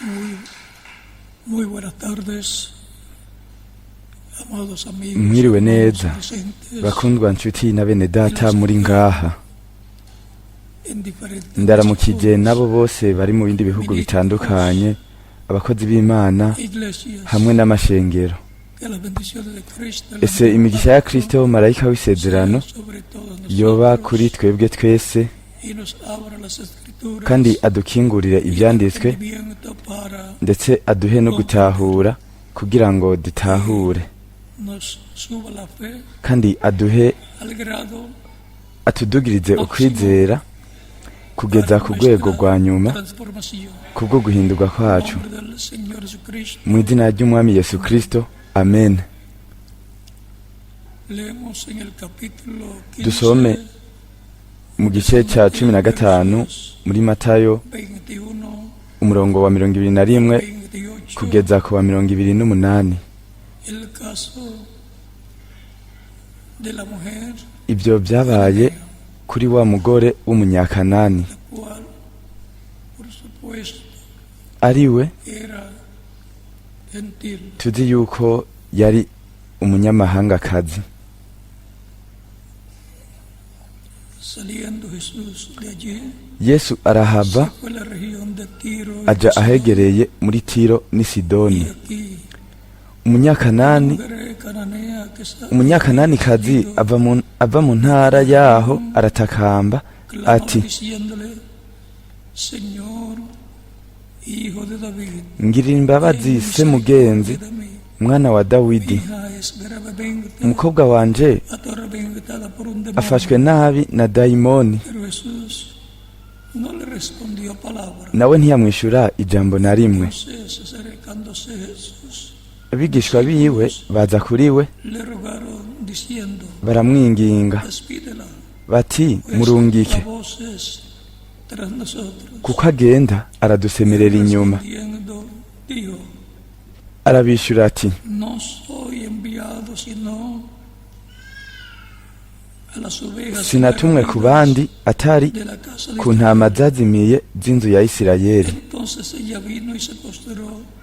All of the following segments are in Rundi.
Muy, muy buenas tardes, amados amigos, Mwiriwe hermanos neza presentes bakundwa nshuti na bene data muri ngaha. en diferentes Ndaramukije naciones, nabo bose bari mu bindi bihugu bitandukanye, abakozi b'Imana iglesias, hamwe n'amashengero. Que las bendiciones de Cristo, el Ese imigisha ya Kristo marayika w'isezerano sea sobre todos yoba nosotros kuri twebwe twese, y nos abra las escrituras kandi adukingurire y el ibyanditswe, entendimiento para ndetse aduhe no gutahura kugira ngo dutahure, nos suba la fe kandi aduhe al grado atudugirize ukwizera kugeza ku rwego rwa nyuma transformación. Kubwo guhindurwa kwacu. En nombre del Señor Jesucristo, Mu izina ry'Umwami Yesu Kristo, amen. leemos en el capítulo 15, Dusome mu gice cya 15 muri Matayo, 21, umurongo wa 21 28, kugeza ku wa 28. el caso de la mujer Ibyo byabaye kuri wa mugore w'Umunyakanani, la cual, por supuesto, ari we era gentil. Tuzi yuko yari umunyamahangakazi. Saliendo Jesús de allí, Yesu arahava se fue a la región de Tiro y aja de Sidón. ahegereye muri Tiro n'i Sidoni. Y aquí, Umunyakanani mujer cananea que Umunyakananikazi ava mu ntara yaho aratakamba clamaba ati: diciéndole: "Señor, hijo de David, "Ngirira imbabazi ten se mugenzi, misericordia de mí. mwana wa Mi Dawidi, hija es gravemente umukobwa wanje atormentada por un demonio." afashwe nabi na dayimoni." Pero Jesús no le respondió palabra. Nawe ntiyamwishyura ijambo na rimwe. Entonces, acercándose Jesús, Abigishwa biwe baza kuri we, le rogaron diciendo: baramwinginga "Despídela, bati: pues "Murungike, da voces tras nosotros." kuko agenda aradusemerera inyuma." Respondiendo, dijo: Arabishyura ati: "No soy enviado sino a las ovejas "Sinatumwe ku perdidas bandi atari de la casa de ku ntama Israel." zazimiye z'inzu ya Isirayeli." Entonces ella vino y se postró: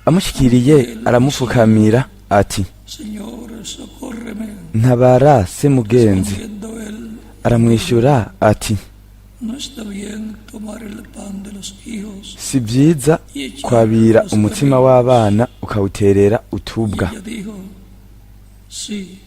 Amushyikiriye aramupfukamira ati: "Señor, socórreme." "Ntabara se mugenzi." Respondiendo él, Aramwishyura ati: "No está bien tomar el pan de los hijos "Si byiza y echar kwabira a los umutsima perritos." w'abana ukawuterera Y utubwa." ella dijo: "Sí,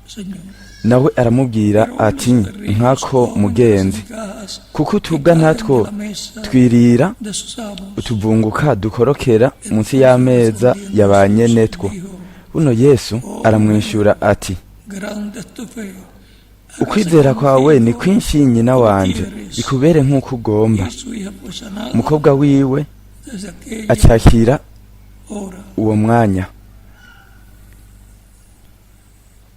Señor. Nawe aramubwira Pero ati: los perritos "Nkako comen mugenzi, las migajas kuko que utubwa caen de natwo la mesa twirira de sus amos." utuvunguka dukorokera munsi Entonces y'ameza respondiendo ya ba Jesús, nyenetwo." dijo: Buno Yesu aramwishyura ati: "Grande es tu fe. Hágase "Ukwizera kwawe ni contigo kwinshi, nyina como wanje, quieres." bikubere nk'uko ugomba." Y su hija fue sanada Umukobwa wiwe desde aquella acakira hora. uwo mwanya.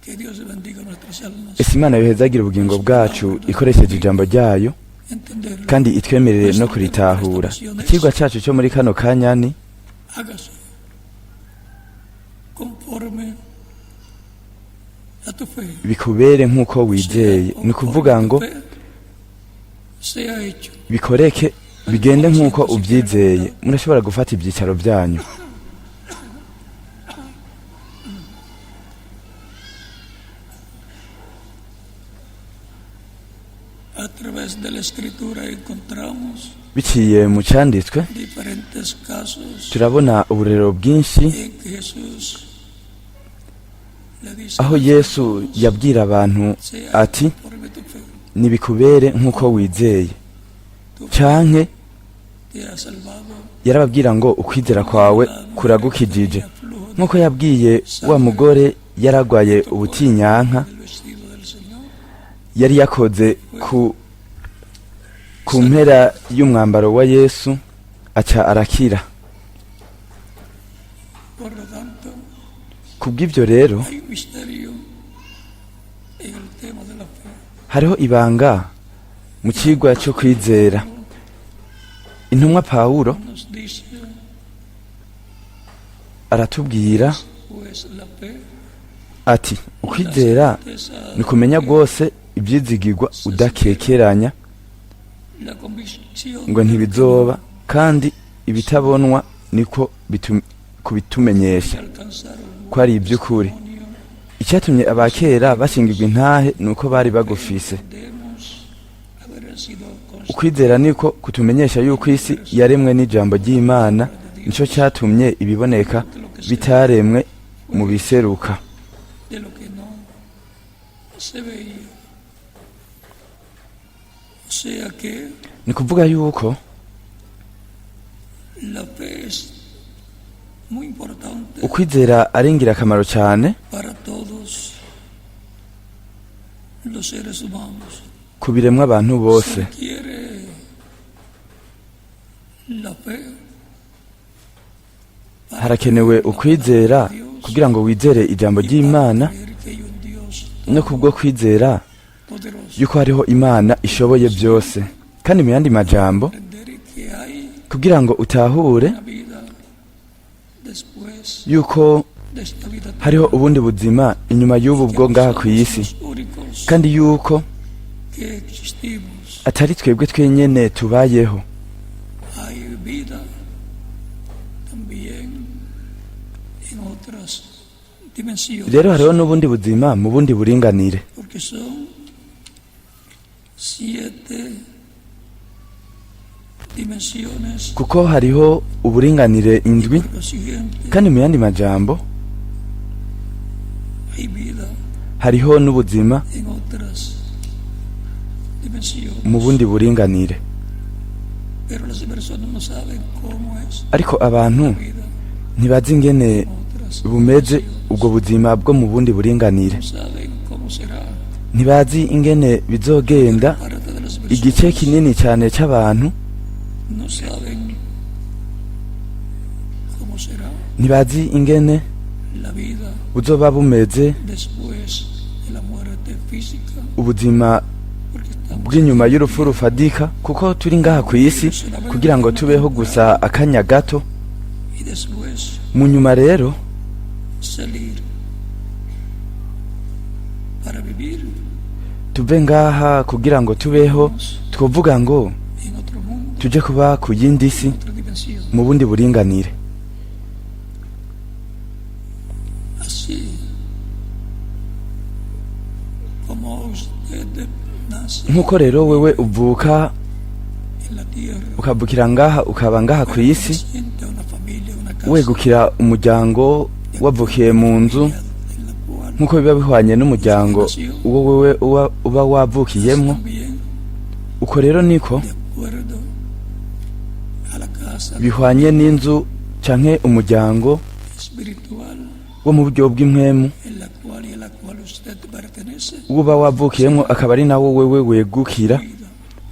Que Dios bendiga nuestras almas. Ese Imana yohezagira ubugingo bwacu ikoresheje ijambo ryayo, Entenderlo. kandi itwemerere no kuritahura. Ikigwa cacu cyo muri kano kanya ni Hágase conforme a tu fe. "Bikubere nk'uko wizeye", ni ukuvuga ngo Sea conforme a tu fe, sea hecho. bikoreke bigende nk'uko ubyizeye. Murashobora gufata ibyicaro byanyu. A través de la escritura encontramos Biciye mu cyanditswe diferentes casos turabona uburero bwinshi en que Jesús le dice aho a las Yesu personas: yabwira abantu "Sea ati: conforme tu fe. "Nibikubere nk'uko wizeye", Tu fe canke te ha salvado." yarababwira ngo: "Ukwizera kwawe kuragukijije", nk'uko yabwiye wa mugore yaragwaye ubutinyanka, Del vestido del Señor. yari yakoze ku mpera y'umwambaro wa Yesu aca arakira. Por lo tanto, Kubw'ibyo rero, hay un misterio en el tema de la fe. hariho ibanga mu kigwa cyo kwizera. Intumwa Pawulo Nos dice, aratubwira pues la fe, ati: "Ukwizera certeza ni ukumenya rwose ibyizigirwa udakekeranya la convicción ngo ntibizoba, kandi ibitabonwa niko kubitumenyesha Y alcanzar un ko ari iby'ukuri. testimonio. Icyatumye abakera bashingirwa intahe ni uko bari bagufise. Debemos haber sido Ukwizera niko kutumenyesha yuko isi yaremwe n'ijambo ry'Imana, nico cyatumye ibiboneka bitaremwe mu biseruka. de lo que no se veía. O sea que Ni kuvuga yuko la fe es muy importante ukwizera ari ingirakamaro cyane para todos los seres humanos. ku biremwa abantu Se bose. requiere la fe para Harakenewe creer la ukwizera palabra de Dios kugira ngo wizere ijambo y para ry'Imana creer que hay un Dios no kubwo kwizera poderoso. yuko hariho Imana ishoboye byose. Kandi mu yandi majambo, Comprender que hay kugira ngo utahure una vida después yuko de esta vida hariho ubundi buzima inyuma y'ubu bwo ngaha ku isi, los únicos kandi yuko que existimos. atari twebwe twenyene tubayeho. Hay vida también en otras dimensiones. Rero hariho n'ubundi buzima mu bundi buringanire, Porque son siete dimensiones. kuko hariho uburinganire indwi. Por lo siguiente, Kandi mu yandi majambo, hay vida hariho n'ubuzima en otras dimensiones. mu bundi buringanire. Pero las personas no saben cómo es Ariko abantu la vida ntibazi ingene en otras bumeze dimensiones. ubwo buzima bwo mu bundi buringanire. No saben cómo será Ntibazi ingene bizogenda. parte de las Igice personas. kinini cyane c'abantu No saben cómo será ntibazi ingene la vida buzoba bumeze después de la muerte física, ubuzima porque estamos bw'inyuma y'urupfu rufadika, kuko turi ngaha ku isi kugira ngo tubeho gusa akanya gato. Y después Mu nyuma rero salir para vivir tuve ngaha kugira ngo tubeho, twovuga ngo en otro mundo, tuje kuba ku yindi si, en otra dimensión. mu bundi buringanire. Así como usted nace Nk'uko rero wewe uvuka en la tierra, ukavukira ngaha, ukaba ngaha ku isi, perteneciente a una familia, una casa, wegukira umuryango, wavukiye mu nzu, en la cual nk'uko biba bihwanye n'umuryango uwo wewe uba wavukiyemwo, también uko rero niko de acuerdo a la casa bihwanye n'inzu canke umuryango espiritual wo mu buryo bw'impwemu en la cual y a la cual usted pertenece, uba wavukiyemwo, akaba ari nawo wewe wegukira. vida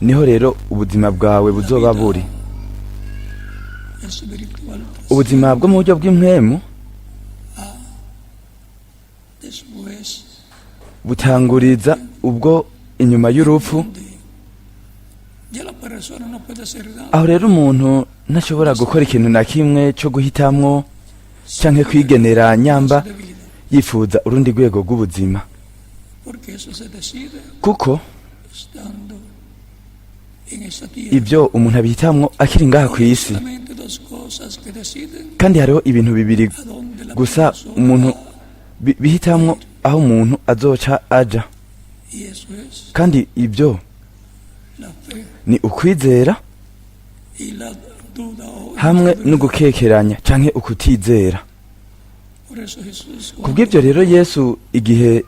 Niho rero ubuzima bwawe buzoba buri. espiritual Ubuzima bwo mu buryo bw'impwemu después butanguriza ubwo inyuma y'urupfu. donde ya la persona no puede hacer nada. Aho rero umuntu ntashobora gukora ikintu na kimwe cyo guhitamwo canke kwigenera nyamba de vida, yifuza urundi rwego rw'ubuzima, porque eso se decide kuko estando en esta tierra. ibyo umuntu abihitamwo akiri ngaha ku isi. Solamente dos cosas que deciden Kandi hariho ibintu bibiri a dónde la gusa persona umuntu va, bihitamwo aho umuntu azoca aja, y eso es kandi ibyo la fe ni ukwizera y la duda o hamwe incredulidad. no gukekeranya canke ukutizera. Por eso Jesús, cuando Kubw'ibyo rero Yesu igihe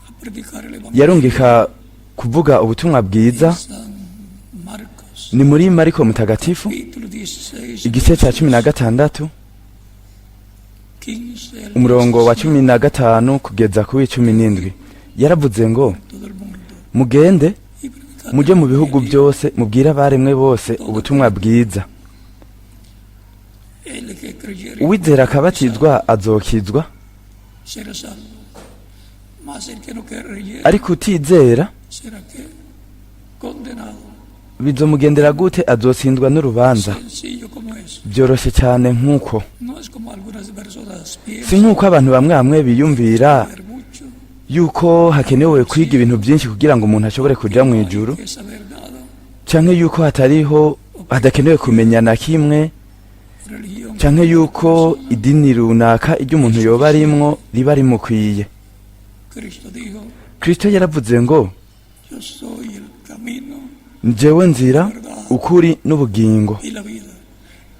a predicar el evangelio yarungika kuvuga ubutumwa bwiza, en San Marcos, ni muri Mariko mutagatifu capítulo 16, igice ca 16, 15 al umurongo wa 17, 15 kugeza ku w'17, yaravuze ngo: todo el mundo "Mugende y predicad mujye el mu bihugu evangelio. byose, mubwire abaremwe bose ubutumwa bwiza. El que creyere y Uwizera akabatizwa azokizwa, será salvo. Mas el que no creyere ariko utizera será que condenado." bizomugendera gute? Azotsindwa n'urubanza." Sencillo como es. Byoroshye cyane nk'uko. No es como algunas personas Si piensan nk'uko abantu bamwe bamwe biyumvira saber mucho, yuko hakenewe kwiga ibintu byinshi kugira ngo umuntu ashobore kuja mu no hay ijuru, que saber nada canke yuko hatariho hadakenewe kumenya na kimwe, religión Canke yuko idini runaka iryo umuntu yoba arimwo riba rimukwiye. Cristo dijo: Kristo yaravuze ngo: "Yo soy el camino "Jewe nzira, ukuri n'ubugingo. y la vida,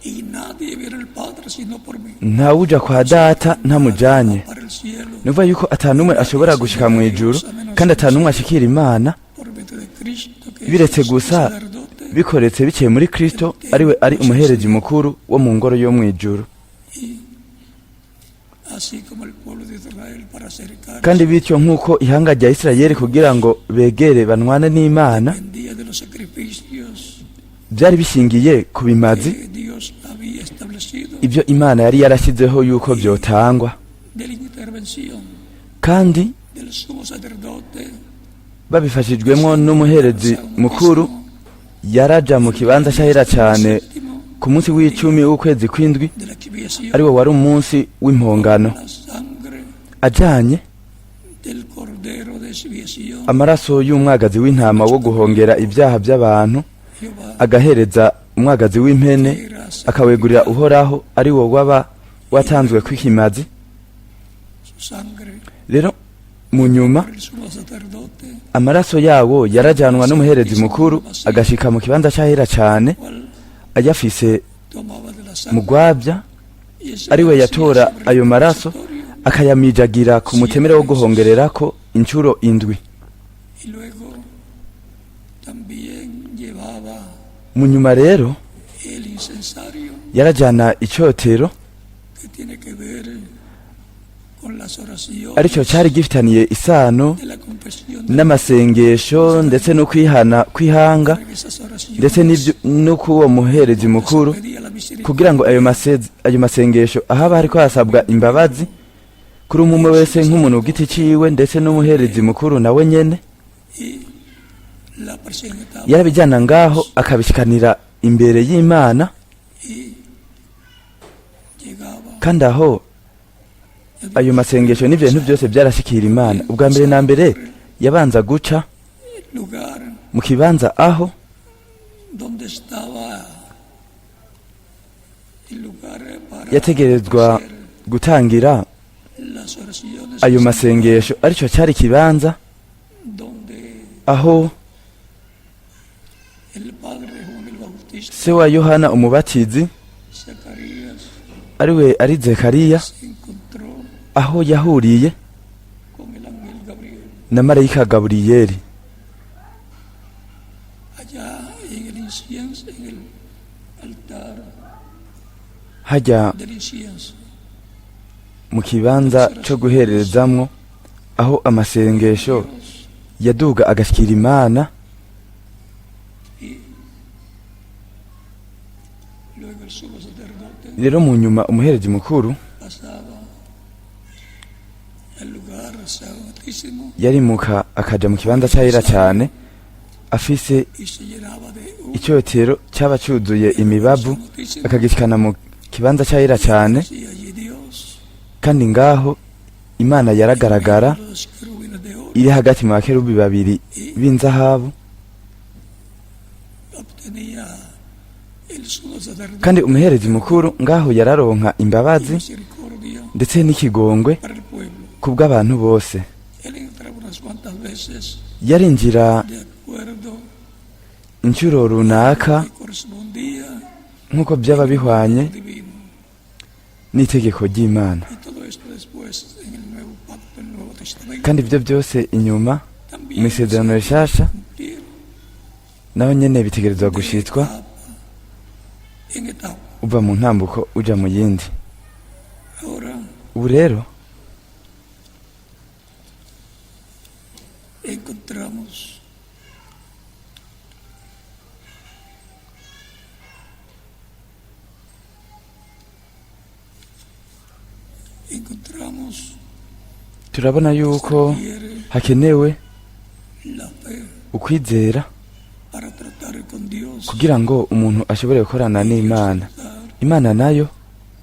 y nadie viene al Padre sino por mí." Ntawuja kwa Data ntamujanye." Para el cielo Ni ukuvuga yuko atanumwe ashobora gushika mu ijuru, kandi atanumwe ashikira Imana por medio de Cristo, que es biretse el gusa sacerdote bikoretse biciye muri Kristo, ariwe ari umuherezi mukuru wo mu ngoro yo mu ijuru. Y así como el pueblo de Israel para acercarse Kandi bityo, nk'uko ihanga rya Isirayeli kugira ngo begere banwane n'Imana dependía de los sacrificios byari bishingiye ku bimazi que Dios había establecido, ibyo Imana yari yarashyizeho yuko byotangwa, de la intervención kandi del sumo sacerdote babifashijwemo n'umuherezi mukuru, yaraja mu kibanza cy'ahera cyane séptimo ku munsi w'icumi w'ukwezi kw'indwi, de la expiación, ariwo wari umunsi w'impongano, la sangre ajanye del cordero de expiación. amaraso y'umwagazi w'intama wo guhongera ibyaha by'abantu, Jehová agahereza umwagazi w'impene, era akawegurira Uhoraho, ari wo waba watanzwe kw'ikimazi. su sangre Rero mu nyuma por el sumo sacerdote, amaraso yawo yarajanwa n'umuherezi mukuru, agashika mu kibanza cy'ahera cyane cual ayafise tomaba de la mu sangre rwabya, y se ariwe esparcía yatora sobre el ayo maraso propiciatorio, akayamijagira ku mutemere wo guhongererako inshuro indwi. Y luego también llevaba Mu nyuma rero el incensario, yarajana icyotero, que tiene que ver con las oraciones aricyo cyari gifitaniye isano de la confesión de n'amasengesho ndetse no kwihana kw'ihanga, esas oraciones ndetse no k'uwo muherezi mukuru, se pedía la misericordia kugira ngo ayo masengesho ahaba hariko hasabwa imbabazi kuri umwe umwe wese nk'umuntu ku giti ciwe, ndetse n'umuherezi mukuru nawe nyene, y la presentaba yarabijyana ngaho akabishikanira imbere y'Imana. y llegaba Kandi aho ayo masengesho n'ibyo bintu byose byarashikira Imana, ubwa mbere na mbere yabanza guca el lugar mu kibanza aho donde estaba el lugar para yategerezwa hacer gutangira las oraciones, ayo masengesho, aricyo cyari ikibanza donde aho el padre de Juan el Bautista, se wa Yohana Umubatizi, Zacarías, ariwe ari Zekariya, se encontró aho yahuriye con el ángel Gabriel na marayika Gaburiyeri. Allá en el incienso, en el altar Hajya del incienso. mu kibanza cyo guhererezamwo, aho amasengesho Dios yaduga agashikira Imana. Y luego el sumo sacerdote Rero mu nyuma umuherezi mukuru pasaba al lugar santísimo yarimuka akaja mu kibanza cy'ahera cyane afise y se llenaba de humo icyotero cyaba cyuzuye imibavu, santísimo. akagishikana mu kibanza cy'ahera cyane. Y allí Dios Kandi ngaho Imana yaragaragara los querubines de oro iri hagati mu bakerubi babiri b'inzahabu. Obtenía el sumo sacerdote Kandi umuherezi mukuru ngaho yararonka imbabazi misericordia ndetse n'ikigongwe para el pueblo. ku bw'abantu bose. Él entraba unas cuantas veces Yarinjira de acuerdo inshuro runaka que correspondía nk'uko byaba bihwanye divino. n'itegeko ry'Imana. Y todo esto después en el Nuevo Pacto, en el Nuevo Testamento, Kandi ibyo byose inyuma también mu isezerano rishasha cumplir naho nyene bitegerezwa de gushitswa, etapa en etapa. uva mu ntambuko uja mu yindi. Ahora Ubu rero encontramos turabona yuko quiere hakenewe la fe ukwizera para tratar con Dios kugira ngo umuntu ashobore gukorana n'Imana, tratar Imana nayo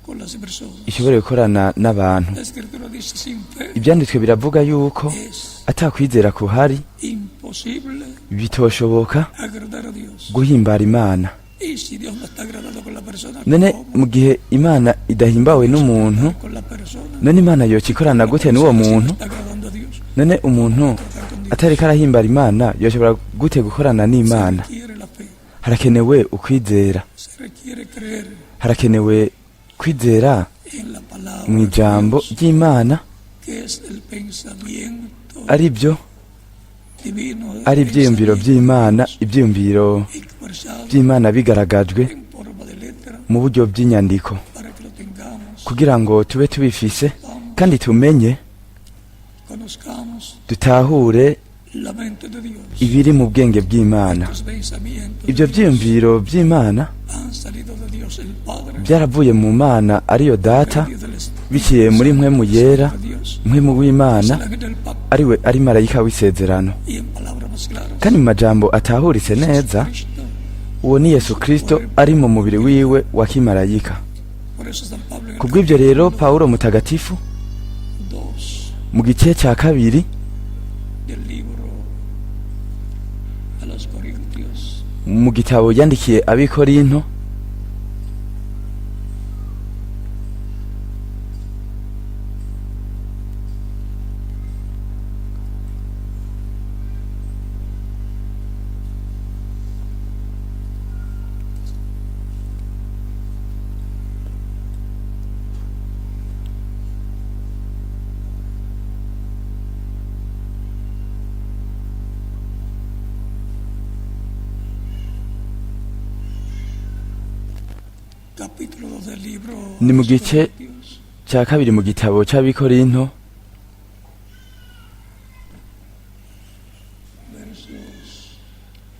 con las personas. ishobore gukorana n'abantu. La escritura dice: sin fe Ibyanditswe biravuga yuko es atakwizera kuhari imposible bitoshoboka agradar a Dios. guhimbara Imana. Y si Dios no está agradado con la persona, None ¿cómo mu gihe Imana idahimbawe n'umuntu, con la persona? none Imana yoca ikorana gute n'uwo Si no muntu? está agradando a Dios, None umuntu tratar con Dios. atariko arahimbara Imana yoshobora gute gukorana Se n'Imana? requiere la fe, Harakenewe ukwizera, se requiere creer harakenewe kwizera en la palabra mu de ijambo Dios, ry'Imana, que es el pensamiento ari byo divino, el ari ibyiyumviro pensamiento by'Imana, de Dios, ibyiyumviro expresado by'Imana bigaragajwe en forma de letra mu buryo bw'inyandiko, para que lo tengamos, kugira ngo tube tubifise vamos, kandi tumenye, conozcamos dutahure la mente de Dios. ibiri mu bwenge bw'Imana. Estos pensamientos Ibyo de Dios byiyumviro by'Imana han salido de Dios el Padre, byaravuye mu Mana ariyo Data, medio del Espíritu biciye muri mpwemu yera, Santo de Dios, mpwemu es w'Imana, el ángel del pacto, ariwe ari marayika w'isezerano. y en palabras más claras, Kandi mu majambo atahuritse neza, Jesucristo. uwo ni Yesu Kristo ari mu mubiri wiwe wa kimarayika. Por eso San Pablo en el Kubw'ibyo rero capítulo Pawulo mutagatifu 2 mu gice cya kabiri del libro a los Corintios, mu gitabo yandikiye ab'Ikorinto, capítulo 2 del libro Ni a mu los gice Corintios, cya kabiri mu gitabo c'ab'Ikorinto, versos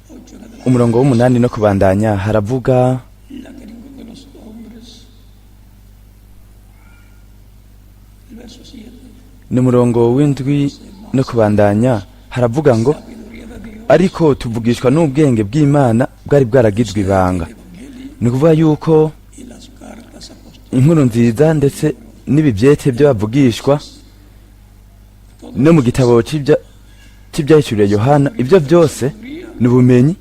8 en adelante, umurongo w'umunani no kubandanya haravuga: la que ninguno de los hombres, el verso 7, ni umurongo w'indwi no kubandanya haravuga ngo: sabiduría de Dios, ariko tuvugishwa n'ubwenge bw'Imana bwari bwaragizwe ibanga. el Evangelio Ni ukuvuga yuko y las cartas apostólicas, inkuru nziza ndetse n'ibibyete by'abavugishwa no mu gitabo cy'ibyahishuriwe Yohana, ibyo byose ni ubumenyi,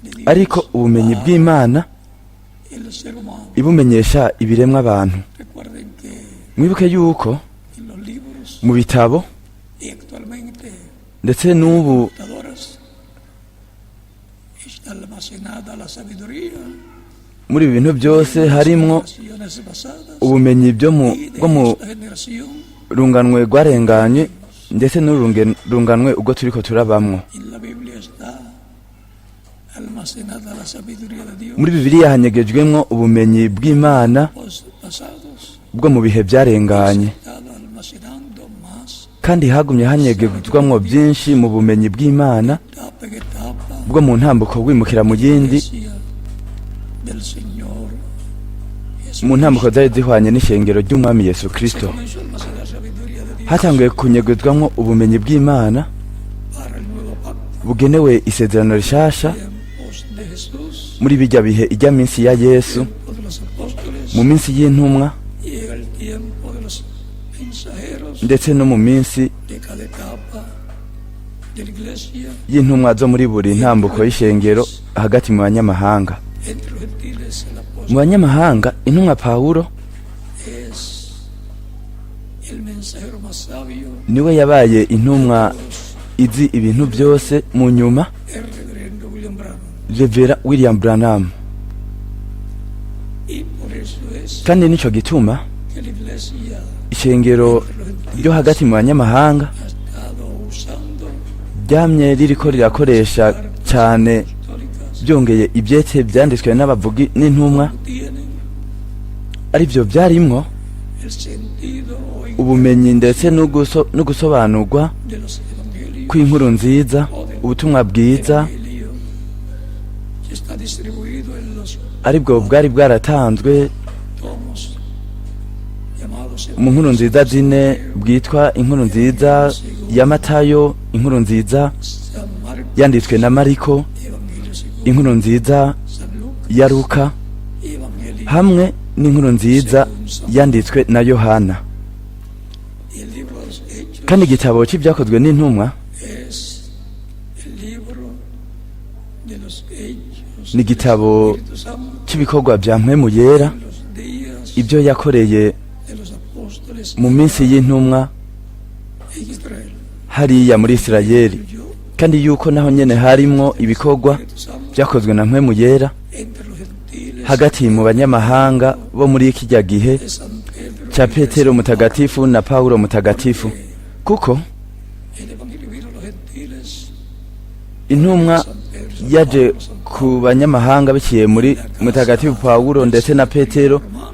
de Dios ariko ubumenyi bw'Imana el ser humano. ibumenyesha ibiremwa abantu. Recuerden que Mwibuke yuko en los libros mu bitabo y actualmente ndetse n'ubu computadoras está almacenada la sabiduría muri ibi bintu byose de las harimwo generaciones pasadas ubumenyi byo mu y de bwo mu esta generación. runganwe rwarenganye ndetse n'urunganwe ubwo turiko turabamwo. En la Biblia está almacenada la sabiduría de Dios Muri Bibiliya hanyegejwemwo ubumenyi bw'Imana pasados. bwo mu bihe byarenganye, Se ha estado almacenando más kandi hagumye hanyegezwamwo byinshi mu bumenyi bw'Imana etapa en etapa bwo mu ntambuko wimukira mu yindi, iglesia del Señor mu ntambuko Jesucristo. zari zihwanye n'ishengero ry'Umwami Yesu Se Kristo. comenzó a almacenar sabiduría de Dios Hatanguye kunyegezwamwo ubumenyi bw'Imana para el nuevo pacto, bugenewe isezerano rishasha tiempos de Jesús, muri bijya bihe ijya minsi ya Yesu, tiempo de los apóstoles mu minsi y'intumwa y el tiempo de los mensajeros ndetse no mu minsi de cada etapa de la iglesia y'intumwa zo muri buri ntambuko y'ishengero hagati mu banyamahanga. entre los gentiles. El Mu apóstol banyamahanga intumwa Pawulo es el mensajero más sabio niwe yabaye intumwa de todos, izi ibintu byose. Mu nyuma el reverendo William Branham. Revera William Branham. Y por eso es Kandi nico gituma que la iglesia ishengero entre los gentiles ryo hagati mu banyamahanga ha estado usando ryamye ririko rirakoresha cyane, apostólicas byongeye ibyete byanditswe n'abavugi n'intumwa, tienen aribyo byarimwo el sentido o ubumenyi ndetse no gusobanurwa de los evangelios kw'inkuru nziza, ubutumwa bwiza, evangelio que está distribuido en los aribwo bwari bwaratanzwe tomos llamados mu nkuru nziza zine bwitwa inkuru nziza ya Matayo, inkuru nziza San Marcos, yanditswe na Mariko, Evangelio según inkuru nziza San Lucas, ya Luka, Evangelio hamwe n'inkuru nziza yanditswe na Yohana. y el libro de los Hechos Kandi igitabo c'ibyakozwe n'intumwa es el libro de los hechos ni igitabo del Espíritu Santo cy'ibikorwa bya Mpwemu Yera, en los días ibyo yakoreye de los apóstoles mu minsi y'intumwa en Israel. hariya muri Isirayeli, Incluyó kandi yuko naho nyene harimwo ibikorwa Espíritu Santo byakozwe na Mpwemu Yera entre los gentiles hagati mu banyamahanga bo muri kirya gihe de San Pedro ca y de Petero San mutagatifu na Paulo mutagatifu, kuko El Evangelio vino a los gentiles, intumwa San Pedro, San yaje Pablo, San ku banyamahanga biciye muri mutagatifu Pawulo ndetse na Petero Romano,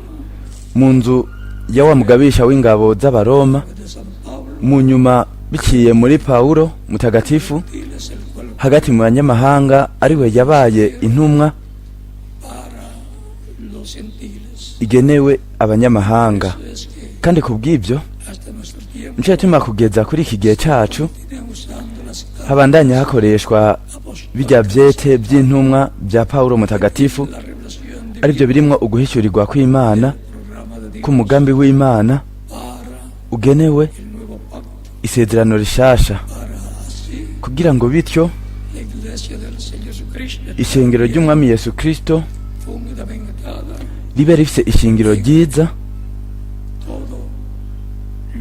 mu nzu ya wa mugabisha w'ingabo z'Abaroma, de San Pablo, mu nyuma biciye muri Pawulo mutagatifu gentiles, el cual hagati mu banyamahanga, ariwe yabaye intumwa para los gentiles. igenewe abanyamahanga. Eso es que Kandi ku bw'ibyo, hasta nuestro tiempo nico gituma kugeza kuri iki gihe cacu continúan usando las cartas habandanya hakoreshwa bijya apostólicas, vyete vy'intumwa bya Pawulo mutagatifu, la revelación aribyo divina birimwo uguhishurirwa kw'Imana del programa de Dios k'umugambi w'Imana para ugenewe el nuevo pacto, isezerano rishasha, para así kugira ngo bityo la iglesia del Señor Jesucristo ishengero ry'Umwami Yesu Kristo fundamentada ribe rifise ishingiro ryiza todo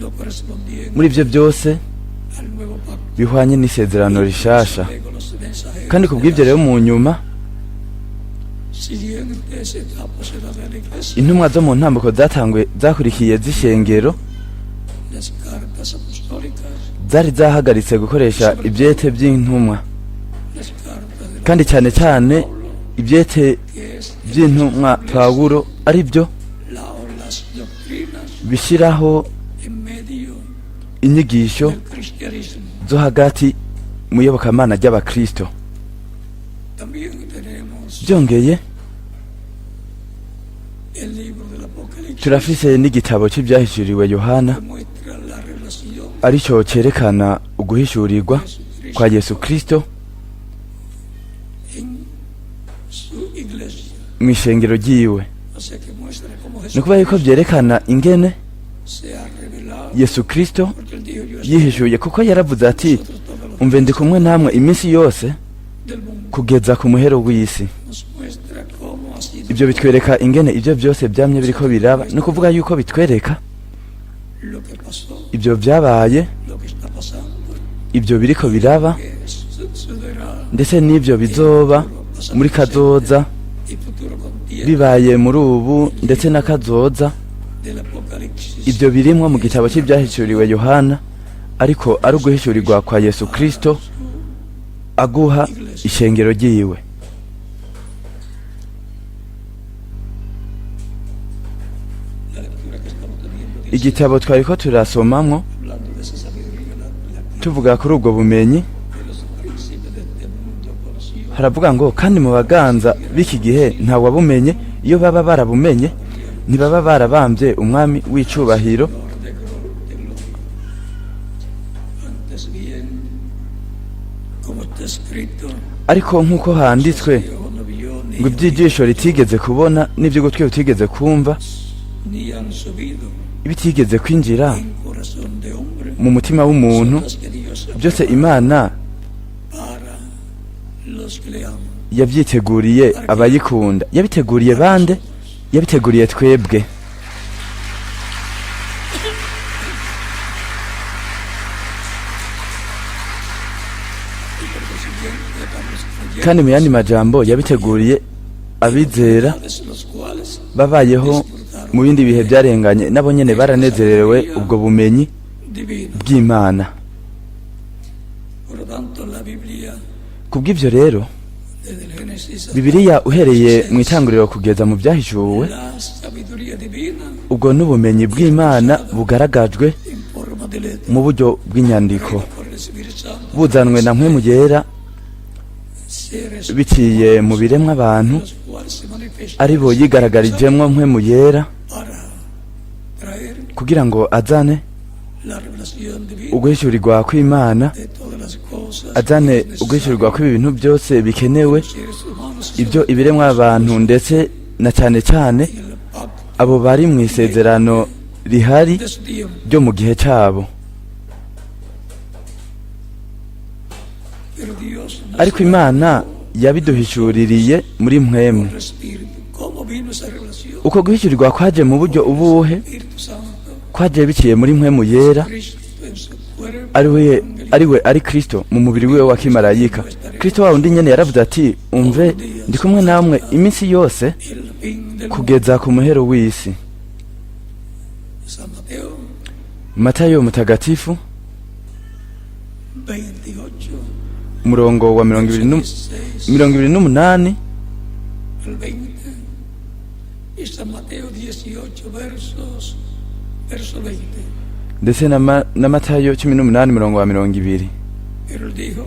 lo correspondiente muri ivyo byose al nuevo pacto. bihwanye n'isezerano rishasha. Luego los mensajeros Kandi ku bw'ivyo rero, mu nyuma, siguientes etapas de la iglesia, intumwa zo mu ntambuko zatangwe zakurikiye z'ishengero las cartas apostólicas, zari zahagaritse gukoresha ivyete vy'intumwa, las cartas de kandi cyane cyane ivyete que es vy'intumwa Pawulo, aribyo la o las doctrinas bishiraho en medio inyigisho del cristianismo. zo hagati mu iyobokamana ry'abakristo. También tenemos Byongeye, el libro del Apocalipsis turafise n'igitabo cy'ibyahishuriwe Yohana, que muestra la revelación aricyo cyerekana uguhishurirwa de Jesucristo kwa Yesu Kristo en su iglesia. mu ishengero ryiwe. O sea que muestra cómo Ni Jesucristo ukuvuga yuko byerekana ingene se ha revelado, Yesu Kristo porque él dijo: yo estoy yihishuye, kuko yaravuze ati: con vosotros todos los "Umve, ndi kumwe namwe iminsi yose del mundo". kugeza ku muhero w'isi. Nos muestra cómo ha sido Ibyo bitwereka ingene ibyo byose byamye biriko biraba. Ni ukuvuga yuko bitwereka lo que pasó, ibyo byabaye, lo que está pasando, ibyo biriko biraba, que sucederá ndetse n'ibyo bizoba muri kazoza, y futuro contiene bibaye muri ubu ndetse n'akazoza. del Apocalipsis. Ibyo birimwo mu gitabo cy'ibyahishuriwe Yohana, ariko ari uguhishurirwa kwa Yesu Kristo aguha ishengero ryiwe. La lectura que estamos teniendo dice, Igitabo twariko turasomamwo, hablando de esa sabiduría, la tuvuga kuri ubwo bumenyi, que los príncipes de este mundo conoció, haravuga ngo: "Kandi mu baganza b'iki gihe ntawabumenye. Iyo baba barabumenye, ntibaba barabambye Umwami w'icubahiro." Señor de gloria. Antes bien, como está escrito, Ariko nk'uko handitswe Dios no vio ni ngo: "Iby'ijisho ritigeze kubona n'iby'ugutwi utigeze kumva, ni han subido ibitigeze kwinjira en corazón de hombre, mu mutima w'umuntu, son las que Dios ha byose preparado Imana para los que le aman". yabyiteguriye abayikunda." Yabiteguriye bande? Yabiteguriye twebwe. Y por consiguiente, para los creyentes, Kandi mu yandi majambo, yabiteguriye abizera los cuales babayeho mu bindi bihe byarenganye, nabo nyene baranezerewe ubwo bumenyi divina. bw'Imana. Por lo tanto, la Biblia, Kubw'ivyo rero, desde el Génesis hasta Bibiliya uhereye mu itanguriro kugeza mu Byahishuwe, la sabiduría divina ubwo n'ubumenyi bw'Imana bugaragajwe en forma de letra mu buryo bw'inyandiko, por el Espíritu Santo, buzanwe na Mpwemu Yera seres biciye mu biremwa abantu, los cuales se manifiestan ari bo yigaragarijemwo Mpwemu Yera para traer kugira ngo azane la revelación divina uguhishurirwa kw'Imana, de todas las cosas azane necesarias uguhishurirwa kw'ibintu byose bikenewe, los seres humanos ibyo ibiremwa abantu, ndetse na cyane cyane en el pacto abo bari mu isezerano rihari de su tiempo. ryo mu gihe cyabo. Pero Dios nos Ariko Imana yabiduhishuririye muri mpwemu. el Espíritu. ¿Cómo? vino esa revelación? Uko guhishurirwa kwaje mu buryo ubuhe? Espíritu Santo, Kwaje biciye muri Mpwemu Yera, Cristo en su cuerpo ari we ari Kristo mu mubiri wiwe wa kimarayika. Kristo wa wundi nyene yaravuze ati: "Umve, ndi kumwe namwe iminsi yose el fin del mundo. kugeza ku muhero w'isi." San Mateo Matayo mutagatifu, 28, umurongo wa 16 28, al 20 y San Mateo 18 versos, verso 20. ndetse na Matayo 18, umurongo wa 20. Pero él dijo,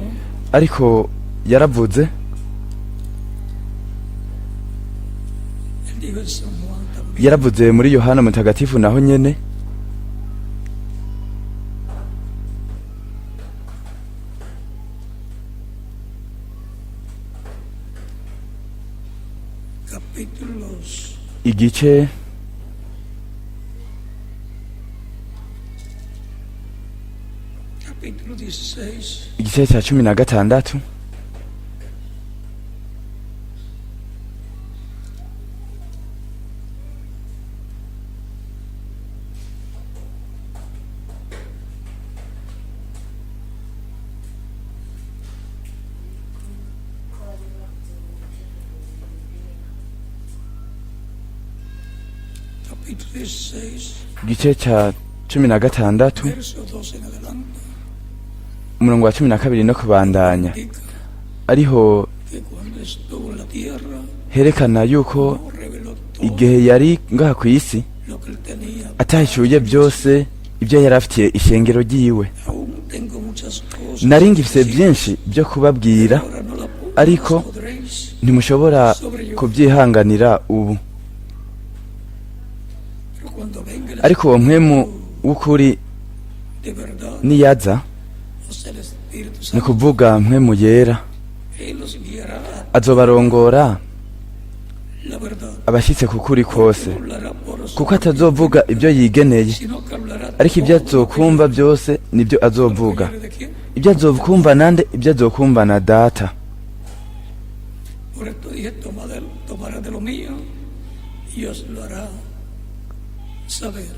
Ariko yaravuze, él dijo en San Juan también, yaravuze muri Yohana mutagatifu naho nyene, capítulos igice capítulo 16, igice cya 16, capítulo 16, igice cya 16, verso 12 en adelante, umurongo wa 12 no kubandanya, indica ariho que cuando estuvo en la tierra herekana yuko no reveló todo igihe yari ngaha ku isi lo que él tenía. atahishuye byose ibyo yari afitiye ishengero ryiwe. Aún tengo muchas cosas Nari que ngifise deciros, byinshi byo kubabwira, pero ahora no no ariko las podréis ntimushobora kubyihanganira ubu. Pero cuando venga el Ariko uwo Mpwemu w'ukuri de verdad, niyaza, o sea, el Espíritu ni Santo, kuvuga Mpwemu Yera, él os guiará a azobarongora la verdad. abashyitse ku kuri kose, No hablará por su kuko atazovuga ibyo yigeneye, sino que hablará ariko ibyo todo lo que azokumva byose nibyo azovuga. oyere de quién. Ibyo azokumva nande? Ibyo azokumva na Data. Por esto dije, tomará de lo mío y os lo hará saber.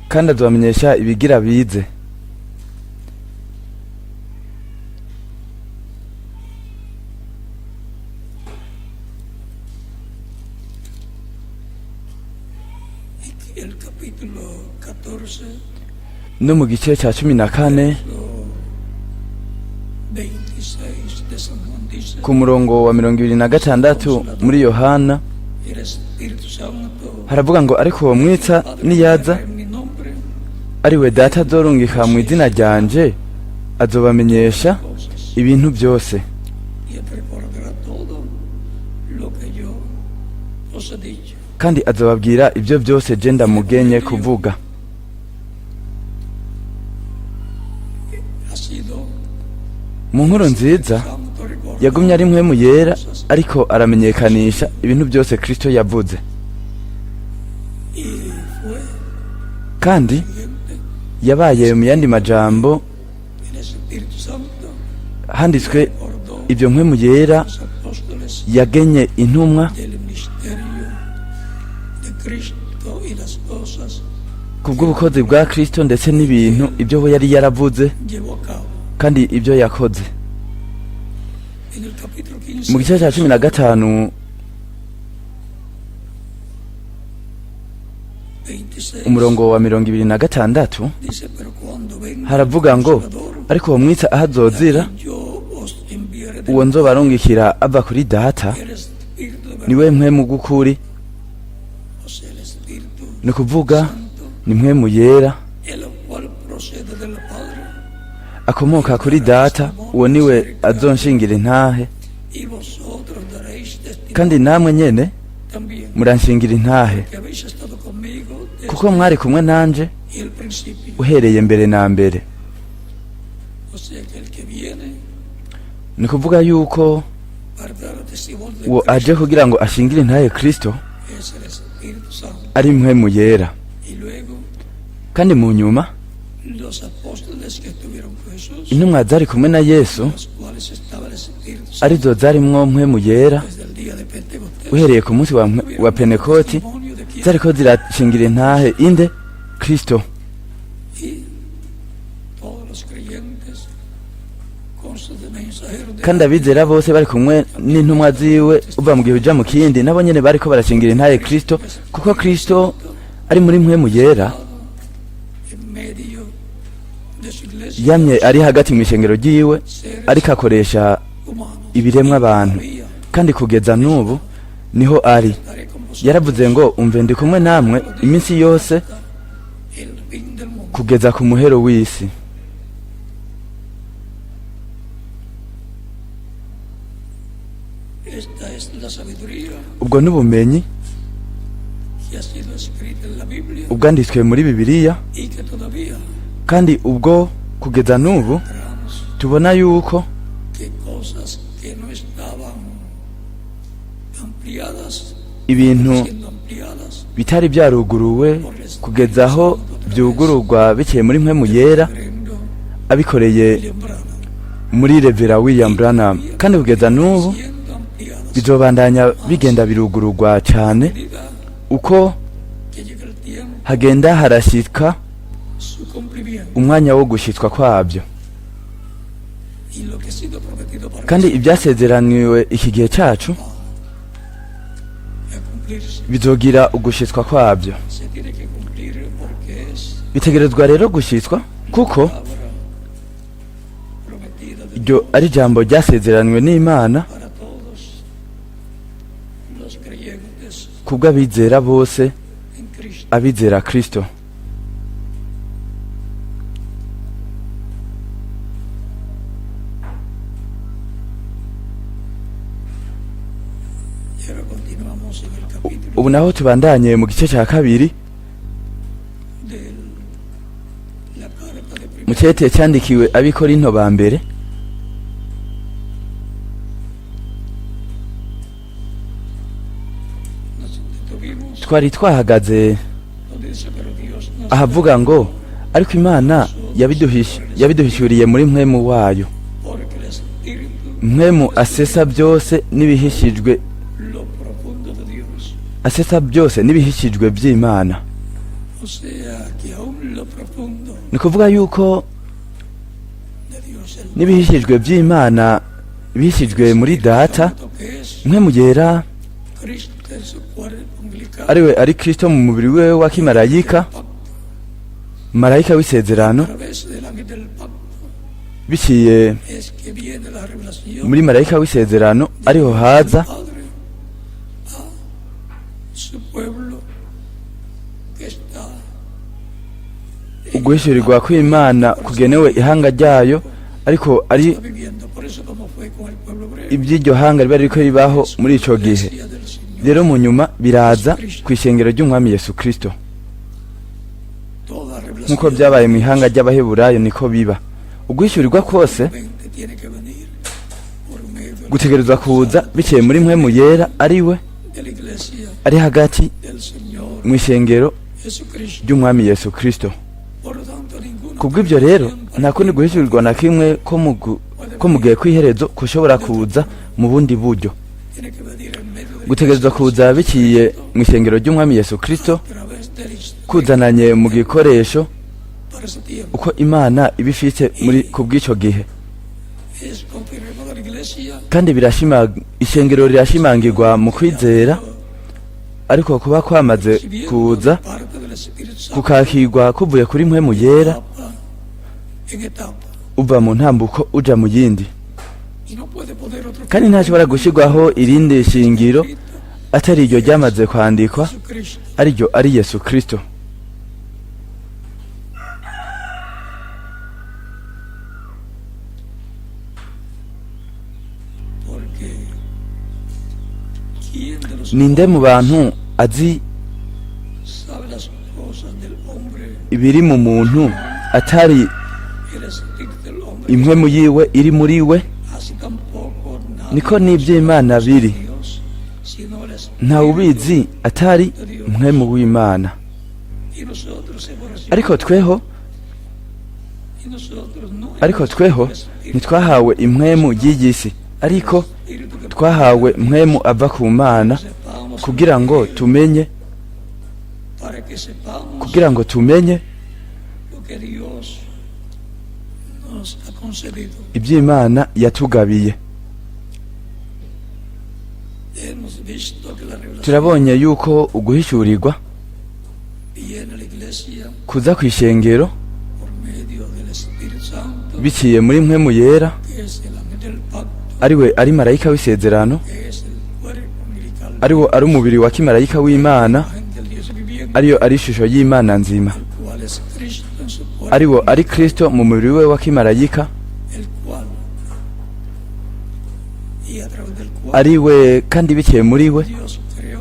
Kandi azobamenyesha ibigira bize. Y el capítulo 14, No mu gice cya 14, lo 26 de San Juan dice, ku murongo wa 26 muri Yohana, el Espíritu Santo haravuga ngo: "Ariko uwo mwitsa Padre niyaza, enviará en mi nombre ari we Data azorungika mu izina ryanje, azobamenyesha cosas ibintu byose, y os recordará todo lo que yo os he dicho." kandi azobabwira ibyo byose je ndamugenye kuvuga." Ha sido Mu nkuru nziza Santo recordando yagumye ari Mpwemu Yera, cosas ariko aramenyekanisha ibintu byose Kristo yavuze. y fue Kandi siguiente yabaye, mu yandi majambo, el Espíritu Santo handitswe recordó ibyo Mpwemu Yera a los apóstoles yagenye intumwa del misterio de Cristo y las cosas kubw'ubukozi bwa Kristo ndetse n'ibintu ibyo we yari yaravuze llevó a cabo. kandi ibyo yakoze. En el capítulo 15, Mu gice cya 15, 26, umurongo wa 26, dice, pero cuando venga haravuga el ngo: Consolador, "Ariko uwo mwitsa aho azozira, a quien yo os enviaré del uwo nzobarungikira ava kuri Data, el Espíritu de verdad, niwe Mpwemu w'ukuri," o sea, el Espíritu ni ukuvuga Santo, ni Mpwemu Yera, el cual procede del Padre, akomoka kuri Data, uwo niwe azonshingira intahe, y vosotros daréis testimonio kandi namwe nyene también, muranshingira intahe, que habéis estado conmigo desde kuko mwari kumwe nanje el principio. uhereye mbere na mbere. O sea, que el que viene Ni kuvuga yuko para dar testimonio de uwo aje Cristo kugira ngo ashingire intahe Kristo es el Espíritu Santo. ari Mpwemu Yera. Y luego Kandi mu nyuma los Los apóstoles que estuvieron con Jesús, Intumwa zari kumwe na Yesu, los cuales estaba el Espíritu Santo arizo zarimwo Mpwemu Yera desde el día de Pentecostés, uhereye ku munsi wa tuvieron Pentekoti, testimonio de quién zariko zirashingira intahe inde? Kristo. y todos los creyentes con sus mensajeros de Kandi abizera bose bari kumwe n'intumwa ziwe, uva mu gihe uja mu kindi, nabo nyene bariko barashingira intahe Kristo, kuko Kristo ari muri Mpwemu Yera, en medio de su iglesia, yamye ari hagati mu ishengero ryiwe, seres ariko akoresha humanos. ibiremwa abantu, Todavía kandi kugeza n'ubu niho ari. estaré con vosotros Yaravuze ngo: "Umve, ndi kumwe namwe iminsi yose hasta el fin del mundo." kugeza ku muhero w'isi." Esta es la sabiduría Ubwo n'ubumenyi que ha sido escrita en la Biblia ubwanditswe muri Bibiliya, y que todavía kandi ubwo kugeza n'ubu encontramos tubona yuko que cosas que no estaban ampliadas ibintu siendo ampliadas bitari byaruguruwe kugeza aho byugururwa biciye muri Mpwemu Yera, reverendo abikoreye William Branham muri Revera William Branham, kandi kugeza n'ubu siendo ampliadas bizobandanya bigenda birugururwa cyane medida uko que llega el tiempo hagenda harashyika su cumplimiento umwanya wo gushyitswa kwabyo. Y lo que ha sido prometido para Kandi ibyasezeraniwe iki gihe cyacu a cumplirse bizogira ugushyitswa kwabyo. Se tiene que cumplir porque es Bitegerezwa rero gushyitswa kuko palabra prometida de iryo ari ijambo ryasezeranywe n'Imana para todos los creyentes kubw'abizera bose, en Cristo. abizera Kristo. Y ahora continuamos en el capítulo Ubu naho tubandanye mu gice cya kabiri de la carta de mu primera cete cyandikiwe Abikorinto ba mbere, Nos detuvimos twari twahagaze donde dice: "Pero Dios nos ahavuga ngo: "Ariko Imana yabiduhishuriye muri Mpwemu wayo." porque el Espíritu Mpwemu asesa byose n'ibihishijwe, lo profundo de Dios." asesa byose n'ibihishijwe by'Imana. O sea que aún lo profundo Ni kuvuga yuko de Dios, el n'ibihishijwe by'Imana, ibihishijwe muri Data, Santo que es Mpwemu Yera, Cristo en su cuerpo angelical, ariwe ari Kristo mu mubiri we wa kimarayika, pacto, marayika w'isezerano, a través del ángel del pacto biciye es que viene la revelación muri marayika w'isezerano ariho haza del Padre a su pueblo que está en uguhishurirwa kw'Imana kugenewe ihanga ryayo, ariko ari está viviendo. Por eso, como fue con el pueblo hebreo, iby'iryo hanga riba ririko ribaho muri ico gihe, iglesia del Señor, rero mu nyuma biraza ku ishengero ry'Umwami Yesu Kristo. Toda revelación Nk'uko byabaye mu ihanga ry'Abaheburayo, niko biba. Uguhishurirwa kose mente tiene que venir por medio de gutegerezwa kuza biciye muri Mpwemu Yera, ari we la iglesia ari hagati del Señor mu ishengero Jesucristo. ry'Umwami Yesu Kristo. Por lo tanto, ninguna Kubw'ibyo rero nta kundi guhishurirwa na kimwe ko mu gihe kw'iherezo kushobora kuza mu bundi buryo. Tiene que venir en medio de la Gutegerezwa kuza biciye mu ishengero ry'Umwami Yesu Kristo, a través del instrumento kuzananye mu gikoresho para ese tiempo. uko Imana iba ifite muri kubw'icyo gihe. Es confirmado la iglesia Kandi birashima, ishengero rirashimangirwa mu kwizera, ariko kuba kwamaze recibiendo kuza de parte del Espíritu Santo kukakirwa kuvuye kuri Mpwemu Yera, etapa en etapa. uva mu ntambuko uja mu yindi. Y no puede poner otro Kandi ntashobora gushyirwaho irindi shingiro escrito atari iryo ryamaze kwandikwa, Jesucristo. ariryo ari Yesu Kristo. Porque ¿quién de los Ninde mu bantu azi sabe las cosas del hombre? ibiri mu muntu atari El espíritu del hombre. impwemu yiwe iri muri we? Así tampoco nadie Niko n'iby'Imana biri, Dios, sino el Espíritu. ntawe ubizi atari Mpwemu w'Imana. Y nosotros hemos recibido Ariko tweho Nosotros no Ariko hemos tweho recibido el ntitwahawe impwemu y'iyi si, ariko Espíritu que twahawe mpwemu ava ku Mana, sepamos kugira ngo tumenye, para que sepamos kugira ngo tumenye lo que Dios nos ha concedido. iby'Imana yatugabiye. Hemos visto que la revelación Turabonye yuko uguhishurirwa viene a la iglesia kuza ku ishengero por medio del Espíritu Santo, biciye muri mpwemu yera, que es el ángel del pacto, ariwe ari marayika w'isezerano, que es el cuerpo angelical, ariwo ari umubiri wa kimarayika w'Imana, imagen del Dios viviente, ariyo ari ishusho y'Imana nzima, el cual es Cristo en su cuerpo, ariwo ari Kristo mu mubiri we wa kimarayika, el cual y a través del cual ariwe kandi biciye muri we Dios creó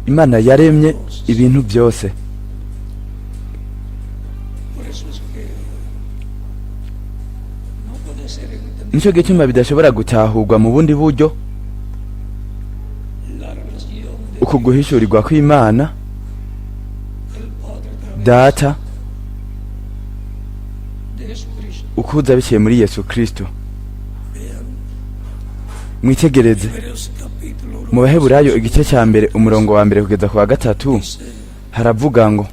Imana yaremye ibintu byose. Por eso es que no puede ser entendido Nicyo gituma bidashobora gutahurwa mu bundi buryo la revelación de uku guhishurirwa kw'Imana el Padre a través Data de Jesucristo. ukuza biciye muri Yesu Kristo. Vean Mwitegereze Hebreos capítulo 1, mu Baheburayo igice cya mbere umurongo wa mbere kugeza ku wa gatatu, dice, haravuga ngo: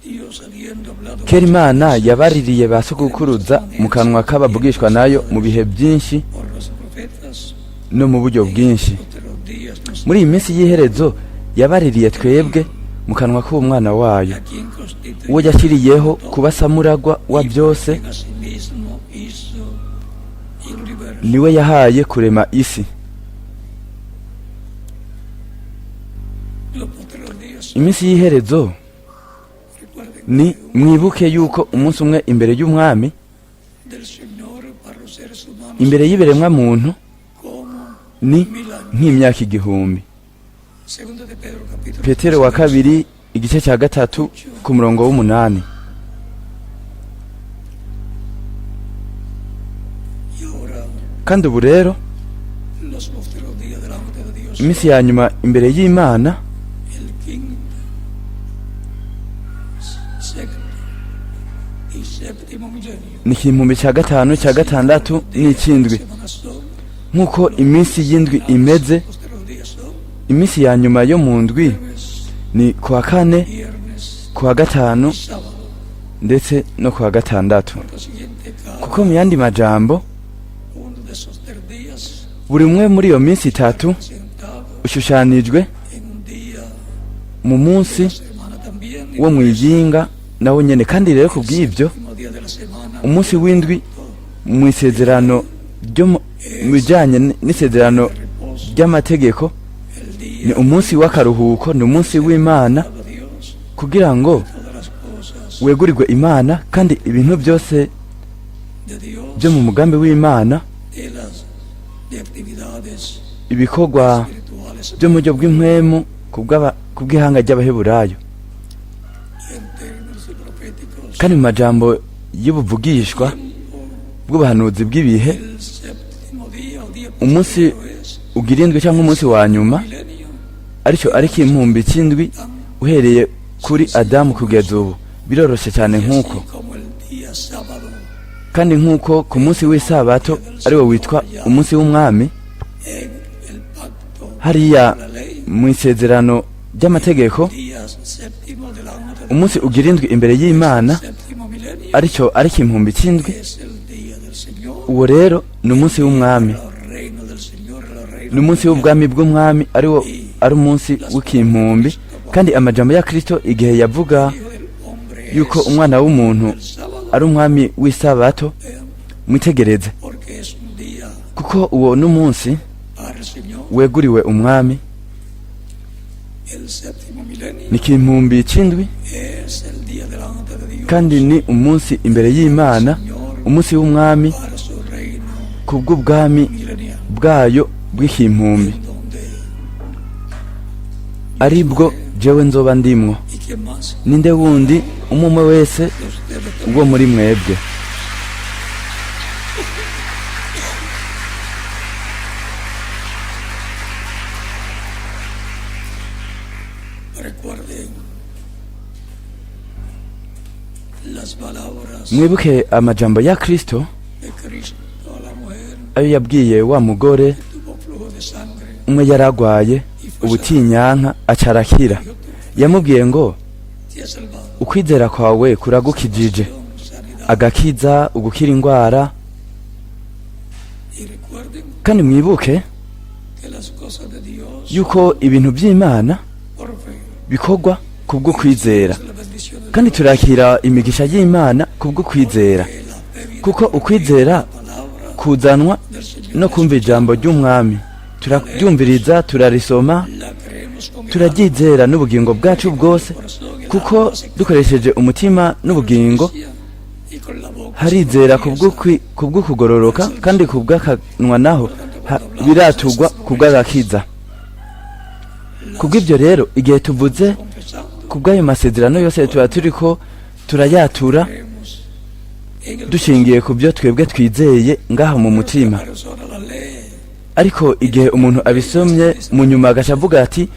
Dios habiendo hablado Kera Imana yabaririye ba sogokuruza mu kanwa k'abavugishwa nayo mu bihe byinshi por los profetas no mu buryo bwinshi, de los días nos muri iyi minsi y'iherezo yabaririye twebwe mu kanwa k'umwana wayo, a quien constituyó uwo yashyiriyeho kuba samuragwa wa y por byose, quien asimismo hizo el universo. niwe yahaye kurema isi. Los postreros días, Iminsi y'iherezo recuerden ni que mwibuke yuko umunsi umwe imbere y'umwami, del Señor para los seres humanos imbere y'ibiremwa muntu, como ni 1000 años. nk'imyaka 1000. Segundo de Pedro capítulo Petero wa kabiri igice cya gatatu ku murongo w'umunani. Y ahora Kandi ubu rero los postreros días delante de Dios, iminsi ya nyuma imbere y'Imana el quinto, sexto y séptimo milenio. ni ikimpumbi cya gatanu, cya gatandatu n'icy'indwi. Semanas son, Nk'uko iminsi y'indwi imeze, postreros días son iminsi ya nyuma yo mu ndwi jueves, ni kuwa kane, viernes kuwa gatanu y sábado. ndetse no kuwa gatandatu. Por consiguiente, cada Kuko mu yandi majambo uno de esos tres días buri umwe muri iyo minsi itatu sentado ushushanijwe en un día mu munsi de la semana también, y wo mu iyinga nawo nyene. Kandi rero ku bw'ibyo último día de la semana umunsi w'indwi mu isezerano ryo mu bijanye n'isezerano de reposo, ry'amategeko el ni día umunsi w'akaruhuko, ni umunsi w'Imana, dado a Dios kugira ngo todas las cosas wegurirwe Imana kandi ibintu byose de Dios, byo mu mugambi w'Imana, de las de actividades ibikorwa espirituales byo mu buryo bw'impwemu ku bw'ihanga ry'Abaheburayo. y en términos proféticos. Kandi mu majambo y'ubuvugishwa bw'ubuhanuzi bw'ibihe, El séptimo día o día umunsi postrero es ugira indwi cyangwa umunsi wa nyuma, milenio aricyo ariko impumbi cy'indwi tan uhereye kuri Adamu kugeza ubu, biroroshye cyane y así nk'uko como el día sábado kandi nk'uko ku munsi w'isabato ariwo witwa umunsi w'umwami en el pacto hariya de la ley, mu isezerano ry'amategeko, día séptimo del año de umunsi ugira indwi imbere y'Imana, séptimo milenio aricyo ariko impumbi cy'indwi, es el día del Señor, uwo rero ni umunsi w'umwami, el reino del Señor, el reino ni umunsi w'ubwami bw'umwami, ariwo ari umunsi w'ikimpumbi. Kandi amajambo ya Kristo igihe yavuga Hijo del hombre yuko es umwana w'umuntu el sábado, ari umwami w'isabato, vean, mwitegereze, porque es un día kuko uwo n'umunsi para el Señor, weguriwe umwami. el séptimo milenio Ni ikimpumbi cy'indwi es el día delante de Dios, kandi ni umunsi imbere y'Imana, Señor, umunsi w'umwami para su reino ku bw'ubwami milenial, bwayo bw'ikimpumbi, en donde aribwo jewe nzoba ndimwo. y quién más Ninde wundi umwe wese de ustedes wo muri mwebwe. Recuerden las Las palabras Mwibuke amajambo ya Kristo de Cristo a la mujer ayo yabwiye wa mugore que tuvo flujo de sangre umwe yaragwaye y fue sanada. ubutinyanka acarakira. Dijo, tu Yamubwiye ngo te has salvado. ukwizera kwawe kuragukijije. Sanidad. Agakiza, ugukira indwara. Y recuerden Kandi mwibuke que las cosas de Dios yuko ibintu by'Imana por fe bikorwa kubwo kwizera, es la bendición de kandi Dios. turakira imigisha y'Imana kubwo kwizera, Porque la fe viene kuko por ukwizera la palabra kuzanwa del Señor. no kumva ijambo ry'Umwami. Turaryumviriza, turarisoma, La creemos con el turaryizera n'ubugingo bwacu bwose, corazón, el kuko alma se dukoresheje umutima n'ubugingo justicia y con la boca se harizera confiesa. kubw'ukugororoka, kandi kubw'akanwa naho biratugwa kubw'agakiza. Kubw'ibyo rero, igihe tuvuze Confesando, kubw'ayo masezerano yose, tuba turiko turayatura creemos en el dushingiye ku byo twebwe twizeye ngaha mu mutima. persona la lee Ariko igihe umuntu abisomye mu nyuma agaca avuga ati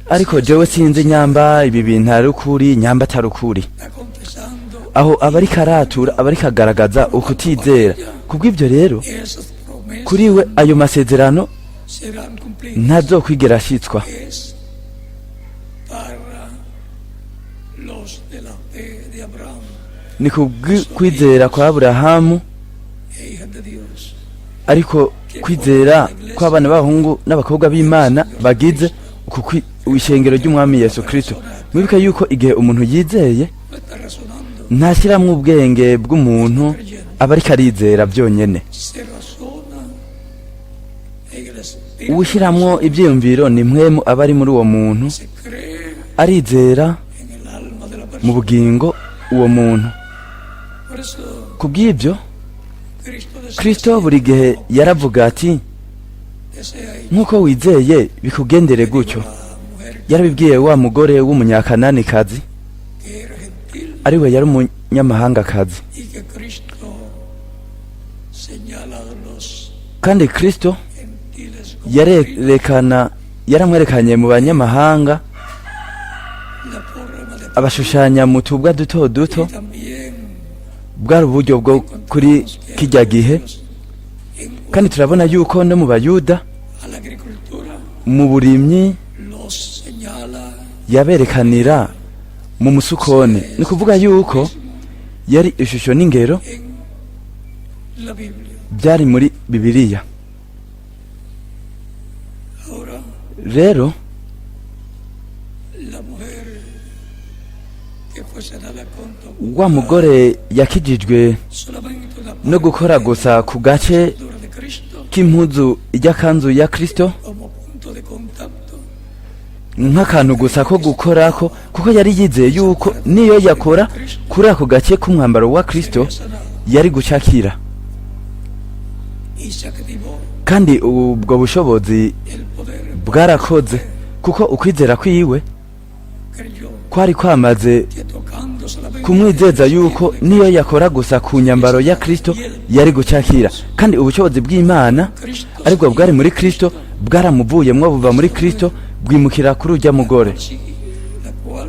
ariko jewe sinzi nyamba ibi bintu ari ukuri nyamba atari ukuri, está confesando aho aba ariko aratura, aba ariko agaragaza ukutizera. Kubw'ibyo rero, esas promesas kuri we ayo masezerano serán cumplidas. ntazokwigera ashitswa. Es para los de la fe de Abraham Ni kubw'ukwizera kwa Aburahamu, e hijas de Dios ariko kwizera kw'abana b'abahungu n'abakobwa b'Imana bagize uku ishengero ry'Umwami Yesu Kristo. Mwibuke yuko igihe umuntu yizeye no está razonando, ntashiramwo ubwenge bw'umuntu, aba ariko arizera byonyene. se razona en el espíritu, Uwushiramwo ivyiyumviro ni mpwemu aba ari muri uwo muntu, se cree arizera en el alma de la mu persona. bugingo uwo muntu. Por eso Kubw'ibyo, Cristo decía, Kristo buri gihe yaravuga ati desea ella, nk'uko wizeye bikugendere gutyo. la mujer Yarabibwiye wa mugore w'umunyakananikazi, que era gentil ariwe yari umunyamahangakazi, y que Cristo señala a los kandi Kristo gentiles como yarerekana, yaramwerekanye mu banyamahanga, la forma de abashushanya mu tubwa duto duto. y también Bwari uburyo bwo kuri kijya gihe, en kandi turabona yuko no mu Bayuda a la agricultura mu burimyi los señala yaberekanira mu musukoni. Ni kuvuga yuko yari ishusho n'ingero en la Biblia. byari muri Bibiliya. Ahora Rero la mujer que fue sanada con wa mugore yakijijwe solamente una no gukora gusa ku gace parte de Cristo k'impuzu ijya kanzu ya Kristo, como punto de contacto nk'akantu gusa ko gukorako, kuko yari yizeye yuko niyo yakora kuri ako gace k'umwambaro wa Kristo sería sanada yari gucakira. y se activó Kandi ubwo bushobozi el poder. bwarakoze, kuko ukwizera kwiwe Creyó kwari kwamaze que tocando solamente kumwizeza yuko niyo yakora gusa ku nyambaro ya Kristo yari gucakira. Kandi ubushobozi bw'Imana Cristo aribwo bwari muri Kristo bwaramuvuyemwo, buva muri Kristo bwimukira kuri urya mugore, sí, la cual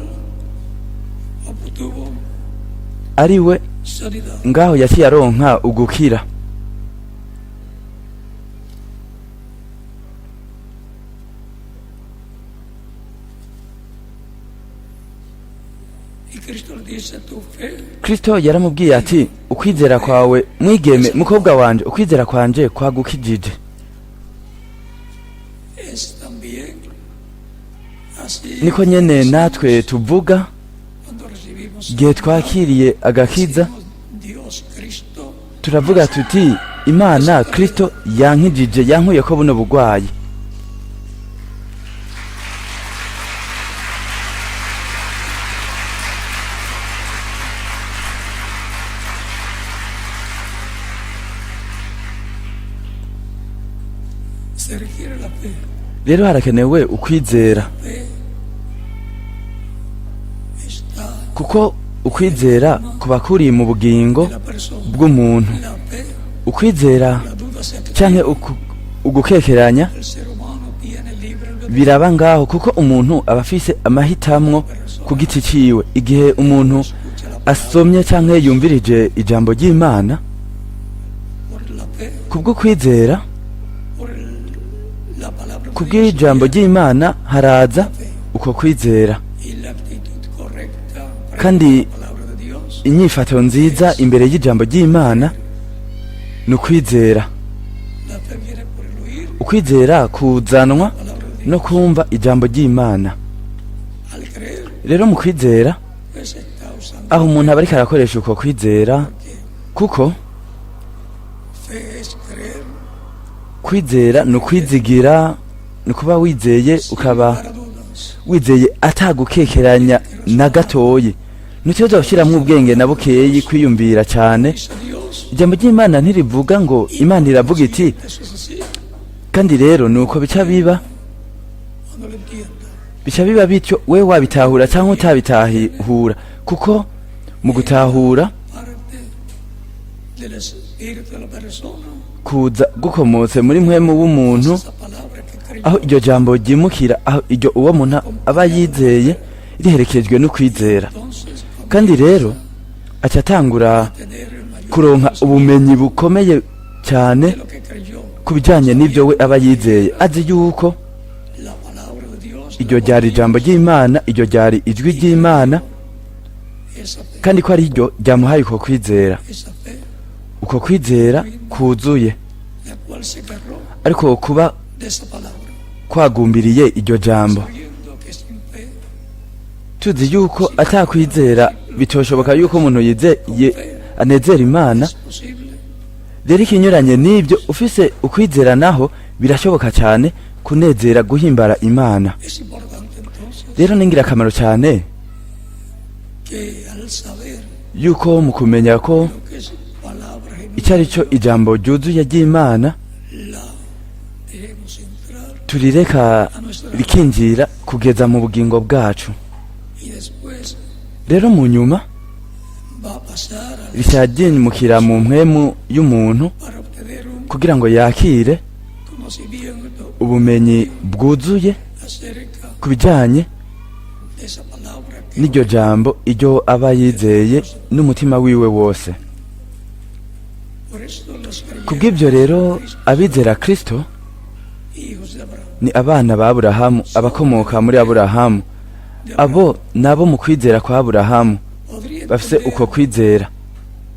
obtuvo ari we sanidad. ngaho yaciye aronka ugukira. Y Cristo le dice, tu fe Kristo yaramubwiye ati ukwizera kwawe mwigeme mukobwa wanje, ukwizera kwanje kwagukijije. es también así. Niko nyene natwe tuvuga Cuando recibimos igihe twakiriye agakiza, decimos, Dios Cristo turavuga tuti Imana Kristo yankijije, yankuye ko buno bugwayi. Se requiere la fe. Rero harakenewe ukwizera, Fe está kuko ukwizera kuba kuri mu bugingo en la persona. bw'umuntu. La fe, Ukwizera la duda se activa. canke ugukekeranya El ser humano tiene libre albedrío. biraba ngaho, kuko umuntu aba afise amahitamwo ku giti ciwe. Igihe umuntu Escucha la asomye cyangwa yumvirije ijambo ry'Imana por la fe, kubwo kwizera, por la palabra de Dios, kubw'ijambo ry'Imana haraza uko kwizera. y la actitud correcta frente Kandi a la palabra de Dios inyifato nziza imbere y'ijambo ry'Imana ni ukwizera. La fe viene por el oír Ukwizera kuzanwa la palabra de Dios. no kumva ijambo ry'Imana. Al creer, Rero mu kwizera, pues está usando aho umuntu aba ariko arakoresha uko kwizera, porque kuko fe es creer kwizera ni ukwizigira, ni ukuba wizeye, sin ukaba lugar a dudas. wizeye atagukekeranya na gatoyi. Ntituza gushyiramo ubwenge na bukeyi, kwiyumvira cyane. Dice Dios, Ijambo ry'Imana ntirivuga ngo Imana iravuga iti, eso es así, kandi rero ni uko bica biba. o no lo entienda. Bica biba bityo, we wabitahura cyangwa utabitahura, kuko mu gutahura Parte del espíritu de la persona, kuza gukomotse muri mpwemu w'umuntu, esa palabra que creyó, aho iryo jambo ryimukira, aho iryo uwo muntu aba yizeye riherekejwe no kwizera. entonces Kandi rero aca atangura a tener el mayor kuronka ubumenyi bukomeye cyane de lo que creyó, ku bijyanye n'ibyo we aba yizeye, azi yuko la palabra de Dios, iryo la ryari voz de ijambo Dios, ry'Imana, iryo ryari ijwi ry'Imana, esa fe, kandi ko ari ryo ryamuhaye uko kwizera, esa fe, uko kwizera kuzuye, la cual se agarró ariko kuba de esa palabra, kwagumbiriye iryo jambo, sabiendo que sin fe, tuzi yuko atakwizera bitoshoboka yuko umuntu yizeye anezera Imana. es posible Rero ikinyuranye n'ibyo, ufise ukwizera naho birashoboka cyane kunezera, guhimbara Imana. Es importante entonces Rero ni ingirakamaro cyane que al saber yuko mu kumenya ko lo que es palabra icyo ari cyo ijambo ryuzuye ry'Imana, la dejemos entrar turireka a nuestra rikinjira kugeza mu bugingo bwacu. y después Rero mu nyuma va a pasar al- rica ryimukira mu mpwemu y'umuntu para obtener un kugira ngo yakire conocimiento ubumenyi bwuzuye acerca ku bijyanye de esa palabra que n'iryo jambo iryo aba yizeye n'umutima wiwe wose. Por esto los Kubw'ibyo rero abizera Kristo hijos de Abraham, ni abana ba Aburahamu, abakomoka muri Aburahamu. de Abo nabo mu kwizera kwa Aburahamu podría bafise entender, uko kwizera.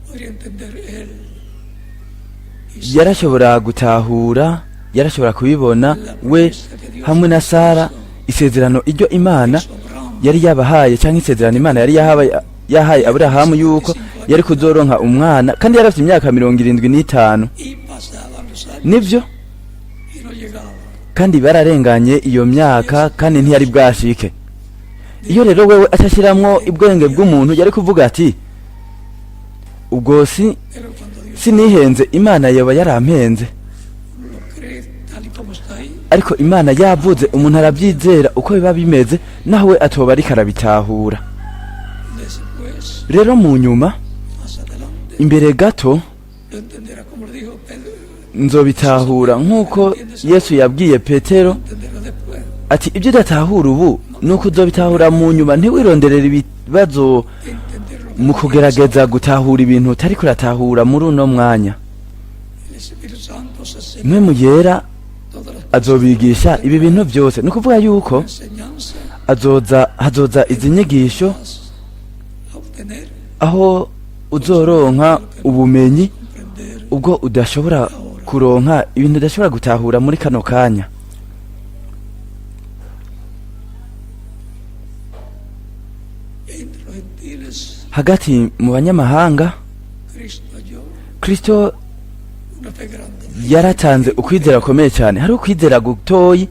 podría entender él y Yarashobora gutahura, yarashobora kubibona la we promesa que Dios hamwe na Sara, isezerano iryo Imana hizo a Abraham yari yabahaye, cyangwa isezerano Imana yari yahaye Aburahamu yuko yari kuzoronka umwana, kandi yari afite imyaka 75. y pasaban los años Nivyo, y no llegaba. kandi bararenganye iyo myaka kandi ntiyari bwashike. Iyo rero wewe acashiramwo ubwenge bw'umuntu, yari kuvuga ati ubwo si Pero cuando Dios sinihenze, Imana yoba yarampenze. lo cree tal y como está ahí, Ariko Imana yavuze, umuntu arabyizera uko biba bimeze, naho we atoba ariko arabitahura. Después, Rero mu nyuma, más adelante, imbere gato, lo entenderá como le dijo Pedro, nzobitahura nk'uko Yesu yabwiye Petero entenderá después. ati ibyo udatahura ubu nuko uzobitahura mu nyuma. Ntiwironderere ibibazo Entender lo que mu kugerageza gutahura ibintu utari kuratahura muri uno mwanya. El Espíritu Santo se hace Mpwemu Yera todas las azobigisha ibi bintu byose. Ni ukuvuga yuko enseñanzas azoza, hazoza izi nyigisho vas a obtener, aho uzoronka ubumenyi comprender ubwo udashobora kuronka, ibintu udashobora gutahura muri kano kanya. Entre los gentiles. Hagati mu banyamahanga, Cristo halló Kristo una fe grande. yaratanze ukwizera gukomeye cyane. Hari ukwizera gutoyi,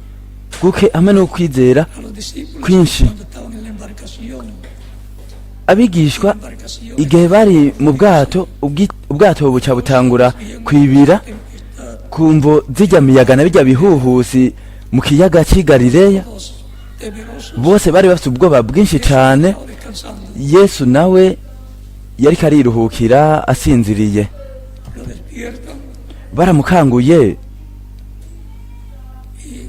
guke, hamwe n'ukwizera A los discípulos kwinshi. cuando estaban en la embarcación, Abigishwa embarcación igihe bari mu bwato, ubwato buca butangura kwibira tempestad, ku mvo zijya miyaga na bijya bihuhusi mu kiyaga cy'i Galileya. Todos temerosos, Bose bari bafite ubwoba bwinshi cyane. estaba descansando. Yesu nawe yariko ariruhukira, asinziriye. Lo despiertan Baramukanguye y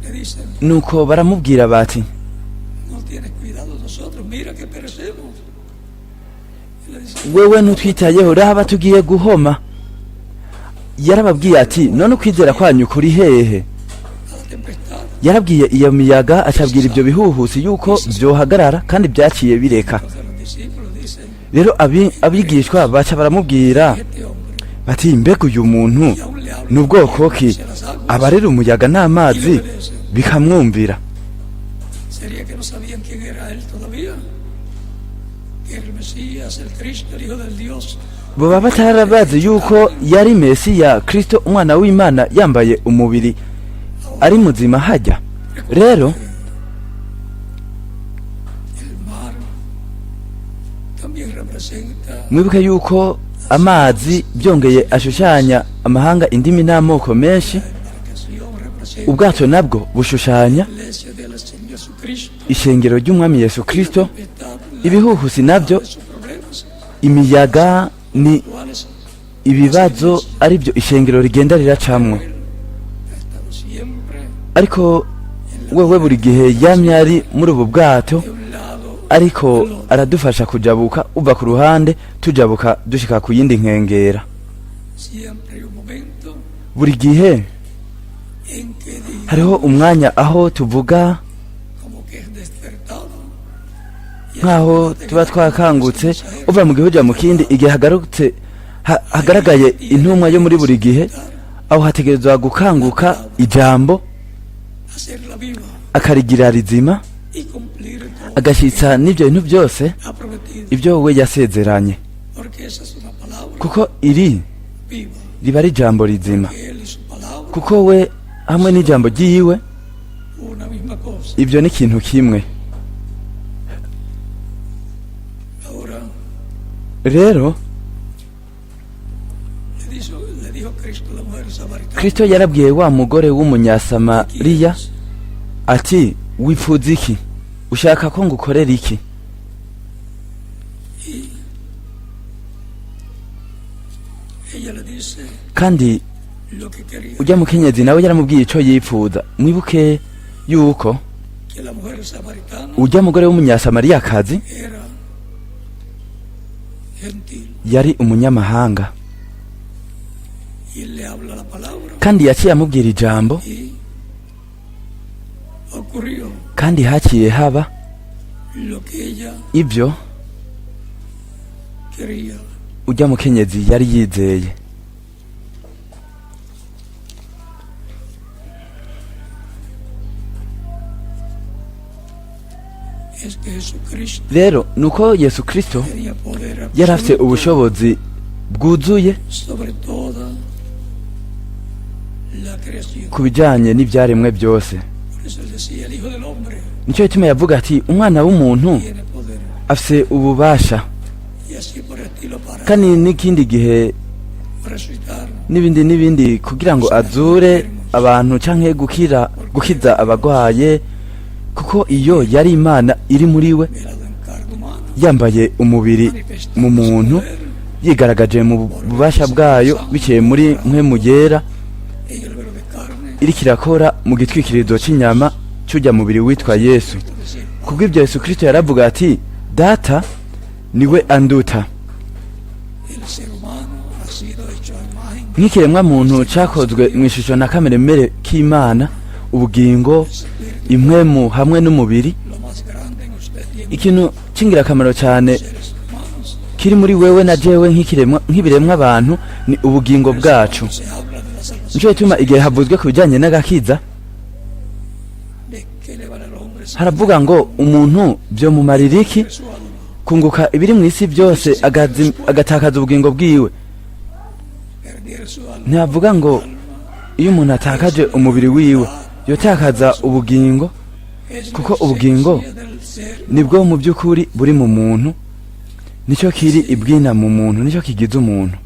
le dicen, nuko baramubwira bati no tienes cuidado de nosotros? Mira que perecemos. Y le dice, Wewe ntutwitayeho, raba tugiye guhoma. Yarababwiye ati: "None ukwizera kwanyu kuri hehe?" A la tempestad. Yarabwiye iyo miyaga, acabwira ibyo bihuhusi yuko byohagarara, kandi byaciye bireka. Entonces los discípulos dicen, Rero abigishwa baca baramubwira este hombre, bati: "Mbega uyu muntu y aún le habla ni ubwoko ki, hacia las aguas abarera umuyaga n'amazi bikamwumvira?" Sería que no sabían quién era él todavía, que era el Mesías, el Cristo, el Hijo del Dios. Boba batarabazi yuko yari Mesiya, Kristo, umwana w'Imana yambaye umubiri, ari muzima hajya rero? El mar también representa Mwibuke yuko amazi byongeye ashushanya amahanga, indimi n'amoko menshi. la embarcación, representa Ubwato nabwo bushushanya la iglesia del Señor Jesucristo. ishengero ry'Umwami Yesu Kristo. Tempestad, Ibihuhusi nabyo, de sus problemas imiyaga ni actuales, ibibazo ari byo ishengero rigenda riracamwo. él ha estado siempre Ariko wewe buri gihe yamye ari muri ubu bwato, de un lado ariko aradufasha kujabuka uva ku ruhande tujabuka dushika ku yindi nkengera. Siempre hay un momento Buri gihe en que digamos hariho umwanya aho tuvuga como que es despertado y nk'aho tuba twakangutse, uva mu gihe uja mu kindi. Igihe hagarutse hagaragaye intumwa yo muri buri gihe, aho hategerezwa gukanguka ijambo, hacerla viva akarigira rizima, y cumplir todo agashitsa n'ibyo bintu byose ha prometido, ibyo we yasezeranye, porque esa es una palabra kuko iri viva, riba ari ijambo rizima, que él y su palabra kuko we hamwe n'ijambo ryiwe una misma cosa. Ibyo ni ikintu kimwe. Ahora Rero le dijo Cristo a la mujer samaritana: Kristo yarabwiye wa mugore w'Umunyasamariya "¿Quieres?" ati: "Wipfuza iki? Ushaka ko ngukorera iki?" Y ella le dice Kandi lo que quería, ujya mukenyezi nawe yaramubwiye ico yipfuza. Mwibuke yuko que la mujer samaritana ujya mugore w'Umunyasamariyakazi era gentil yari umunyamahanga, y él le habla la palabra kandi yaciye amubwira ijambo, y ocurrió kandi haciye haba lo que ella ibyo quería. ujya mukenyezi yari yizeye. Es que Jesucristo Rero nuko Yesu Kristo tenía poder yari afite absoluto ubushobozi bwuzuye sobre toda la creación. ku bijyanye n'ibyaremwe byose. Por eso él decía: el Hijo del Hombre Nicyo gituma yavuga ati: "Umwana w'umuntu tiene poder". afite ububasha. Y así por el estilo para Kandi n'ikindi gihe resucitar n'ibindi n'ibindi, kugira ngo azure abantu canke gukira gukiza abagwaye, kuko iyo yari Imana iri muri we, velado en carne humana, yambaye umubiri mu muntu, manifestando su poder yigaragaje mu bubasha bwayo biciye muri Mpwemu Yera, en el velo de carne. iriko irakora mu gitwikirizo c'inyama c'urya mubiri witwa Yesu. Cristo decía: Kubw'ibyo Yesu Kristo yaravuga ati: "Data niwe anduta." El ser humano ha sido hecho a imagen Nk'ikiremwa muntu cakozwe mu ishusho na kameremere k'Imana, ubugingo, del Espíritu, impwemu hamwe n'umubiri, lo más grande en usted y en ikintu c'ingirakamaro cyane seres humanos. kiri muri wewe na jewe nk'ikiremwa, nk'ibiremwa abantu, ni ubugingo bwacu. Se habla de la salvación. Nico gituma igihe havuzwe ku bijyanye n'agakiza, ¿De qué le vale al hombre si haravuga ngo: "Umuntu byomumarira iki pierde su alma? kunguka ibiri mu isi byose agatakaza ubugingo bwiwe?" Perdiere su alma. Ntihavuga ngo iyo umuntu atakaje umubiri wiwe yotakaza ubugingo, Es la kuko ubugingo esencia del ser. nibwo mu by'ukuri buri mu muntu, nicyo kiri ibwina mu muntu, nicyo kigize umuntu.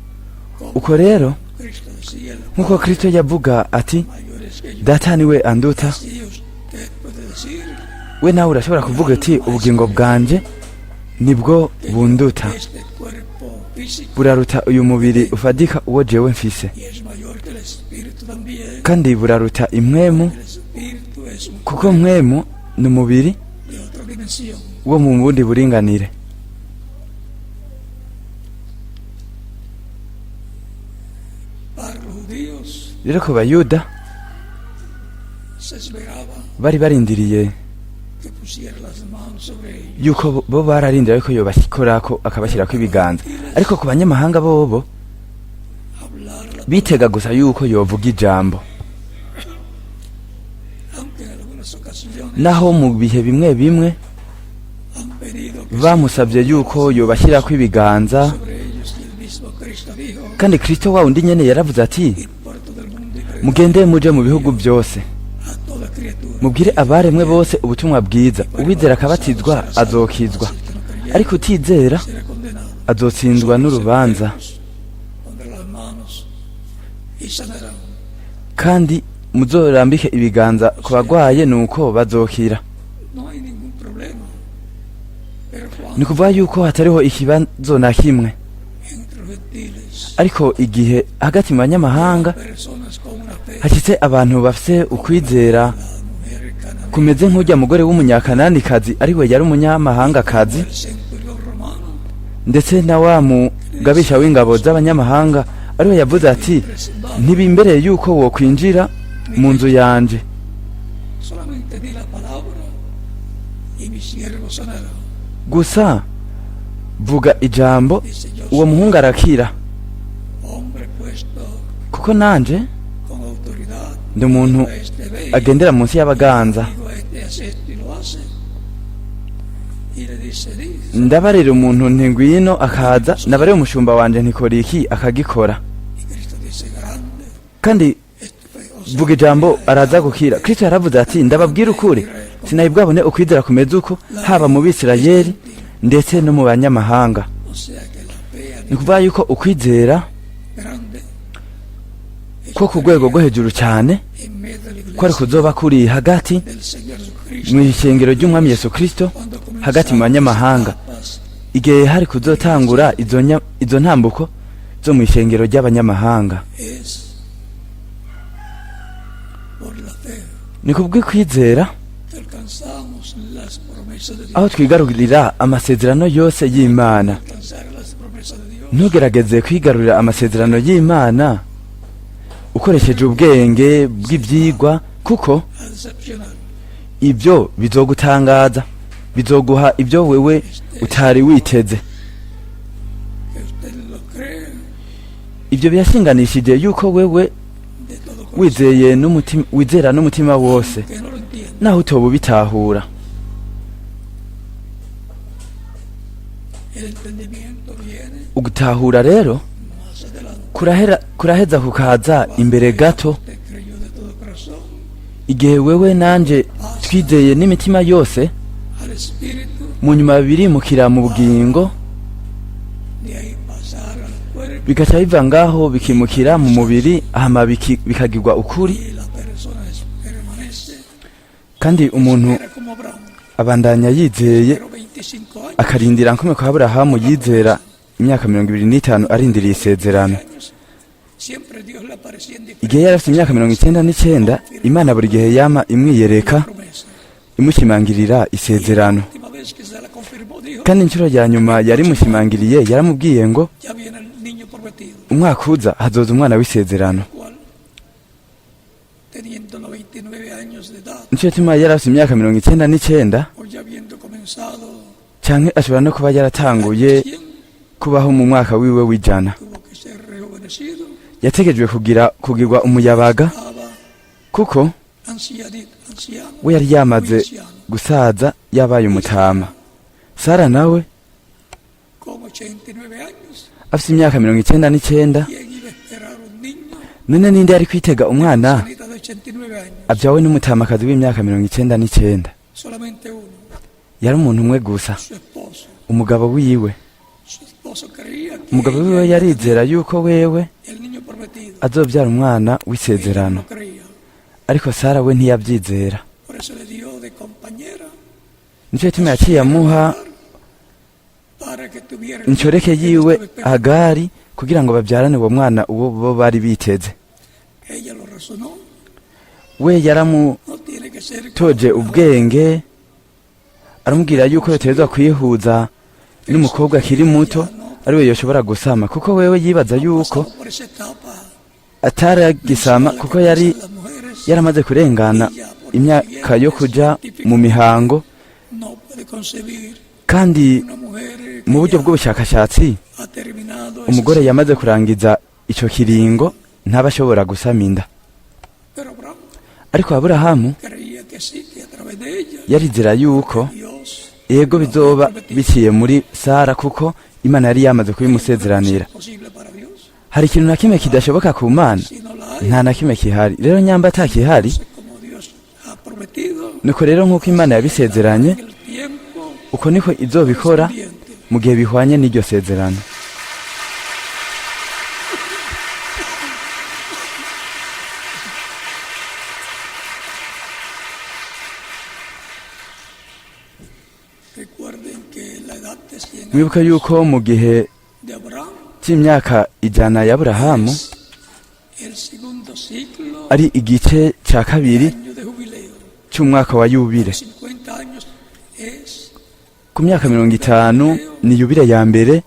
Uko rero Cristo decía: el nk'uko Kristo yavuga ati: mayor es que yo. "Data niwe anduta." Así usted puede decir We nawe urashobora kuvuga uti: "Ubugingo bwanje nibwo bunduta, este cuerpo físico buraruta uyu mubiri ufadika uwo jewe mfise, y es mayor que el espíritu también. kandi buraruta impwemu, El espíritu es un kuko mpwemu ni umubiri de otra dimensión. dimensión. Wo mu bundi buringanire. Para los judíos Rero ku Bayuda se esperaba bari barindiriye que pusiera las manos sobre ellos. yuko bo bararindira yuko yobakorako akabashyirako ibiganza, ariko ku banyamahanga bobo Hablar la bitega gusa yuko yovuga ijambo. Aunque en algunas ocasiones Naho mu bihe bimwe bimwe han pedido que bamusabye yuko yobashyirako ibiganza, sobre ellos y el mismo Cristo dijo: kandi Kristo wa undi nyene yaravuze ati: "Id por todo el mundo y predicad "Mugende muje mu bihugu byose, a toda criatura." mubwire abaremwe bose ubutumwa bwiza. Uwizera akabatizwa azokizwa, ariko utizera Será condenado. azotsindwa n'urubanza." Pondrá las manos y sanarán. Kandi muzorambike ibiganza ku bagwaye, nuko bazokira. No hay ningún problema. Pero Ni cuando kuvuga yuko hatariho ikibazo na kimwe, entre los gentiles, ariko igihe hagati mu banyamahanga personas con una fe, hashyitse abantu bafise ukwizera la mujer cananea, kumeze nk'urya mugore w'umunyakananikazi, ari we yari umunyamahangakazi, el centurión romano, ndetse na wa mugabisha w'ingabo z'abanyamahanga, ariwe yavuze ati: "Ntibimbereye yuko wokwinjira mu nzu yanje." Solamente di la palabra y mi siervo sanará. Gusa vuga ijambo, Dice: yo uwo soy muhungu arakira, hombre puesto kuko nanje con autoridad. ndi umuntu A este ve y agendera munsi y'abaganza. digo a este: haz esto, y lo hace. Y le dice: di. Ndabarira umuntu nti: "Ngwino", akaza. Nabarira umushumba wanje nti: "Kora iki", akagikora. Y Cristo dice: grande Kandi es tu fe. O sea, vuga ijambo, araza gukira. Kristo yaravuze ati: "Ndababwira ukuri, sinari bwabone ukwizera kumeze uko, haba mu Bisirayeli ndetse no mu banyamahanga." O sea que la fe a Ni ukuvuga yuko ukwizera grande ko ku rwego rwo hejuru cyane en medio de la ko ari iglesia kuzoba kuri hagati del Señor Jesucristo mu ishengero ry'Umwami Yesu Kristo, cuando hagati mu comenzaron banyamahanga, las etapas igihe hari kuzotangura izo ntambuko zo mu ishengero ry'abanyamahanga. Es por la fe Ni kubw'ikwizera que alcanzamos las promesas de Dios. aho twigarurira amasezerano yose y'Imana. Alcanzar las promesas de Dios Ntugerageze kwigarurira amasezerano y'Imana ukoresheje ubwenge bw'ibyigwa, kuko a decepcionar. ibyo bizogutangaza, bizoguha ibyo wewe utari witeze. Que usted lo cree Ibyo birashinganishije yuko wewe de todo corazón, wizeye n'umutima, wizera n'umutima wose, que no lo entienda. naho utoba ubitahura. El entendimiento viene Ugutahura rero más adelante. kurahera, kuraheza kukaza imbere gato. Usted creyó de todo corazón Igihe wewe nanje twizeye n'imitima yose, al Espíritu, mu nyuma birimukira mu bugingo, de ahí pasar al cuerpo bigaca biva ngaho bikimukira mu mubiri, hama bikagirwa ukuri. y la persona permanece. Kandi umuntu Era como Abraham, abandanya yizeye, pero 25 años, akarindira nkome kwa Aburahamu, yizera imyaka 25 arindiriye isezerano. años, siempre Dios le aparecía en Igihe yari afite imyaka 99, Imana buri gihe yama imwiyereka, promesa. imushimangirira isezerano. La última vez que se la confirmó, dijo: Kandi inshuro ya nyuma yarimushimangiriye, yaramubwiye ngo: "Ya viene el niño prometido", "Umwaka uza hazoza umwana w'isezerano." cual, teniendo 99 años de edad, Nico gituma yari afite imyaka 99, o ya habiendo comenzado canke ashobora no kuba yaratanguye 100, kubaho mu mwaka wiwe w'100, tuvo que ser rejuvenecido, yategejwe kugira kugirwa umuyabaga, estaba kuko anciano, we yari yamaze muy anciano, gusaza, yabaye umutama. Sara nawe con 89 años, afite imyaka 99. ¿quién iba a esperar un niño None ninde yari kwitega umwana ancianita de 89 años? abyawe n'umutamakazi w'imyaka 99? Solamente uno, Yari umuntu umwe gusa, su esposo. umugabo wiwe. Su esposo creía que Umugabo ella wiwe iba a yarizera yuko wewe tener el niño prometido. azobyara umwana Ella w'isezerano, no creía. ariko Sara we ntiyabyizera. Por eso le dio de compañera Nicyo gituma yaciye amuha para que tuviera el inshoreke niño que él yiwe estaba esperando. Agari, kugira ngo babyarane uwo mwana uwo bo bari biteze. Ella lo razonó. We yaramutoje No tiene que ser como ubwenge, Aramubwira yuko yotegerezwa kwihuza n'umukobwa akiri muto, ariwe yoshobora gusama, kuko wewe yibaza yuko Pasado por esa etapa ataragisama, kuko yari las mujeres yaramaze kurengana imyaka yo kuja mu mihango. no puede concebir Kandi una mujer mu que buryo ya bw'ubushakashatsi, ha terminado ese umugore yamaze kurangiza ico kiringo ntaba ashobora gusama inda. Pero Abraham Ariko Aburahamu creía que sí, que a través de ella yarizera yuko Dios yego bizoba biciye muri Sara, kuko Imana yari yamaze kubimusezeranira. es posible para Dios. Hari ikintu na kimwe kidashoboka ku Mana? Si no la hay, Nta na kimwe kihari. Rero nyamba atakihari, entonces, como Dios ha prometido, nuko rero nk'uko Imana yabisezeranye, en el tiempo uko niko izobikora correspondiente. mu gihe bihwanye n'iryo sezerano. Recuerden que la edad de 100 Mwibuke yuko mu gihe de Abraham cy'imyaka 100 ya Aburahamu es el segundo ciclo ari igice cya kabiri año de jubileo. cy'umwaka wa yubile. 50 años es Ku myaka 50 ni yubile ya mbere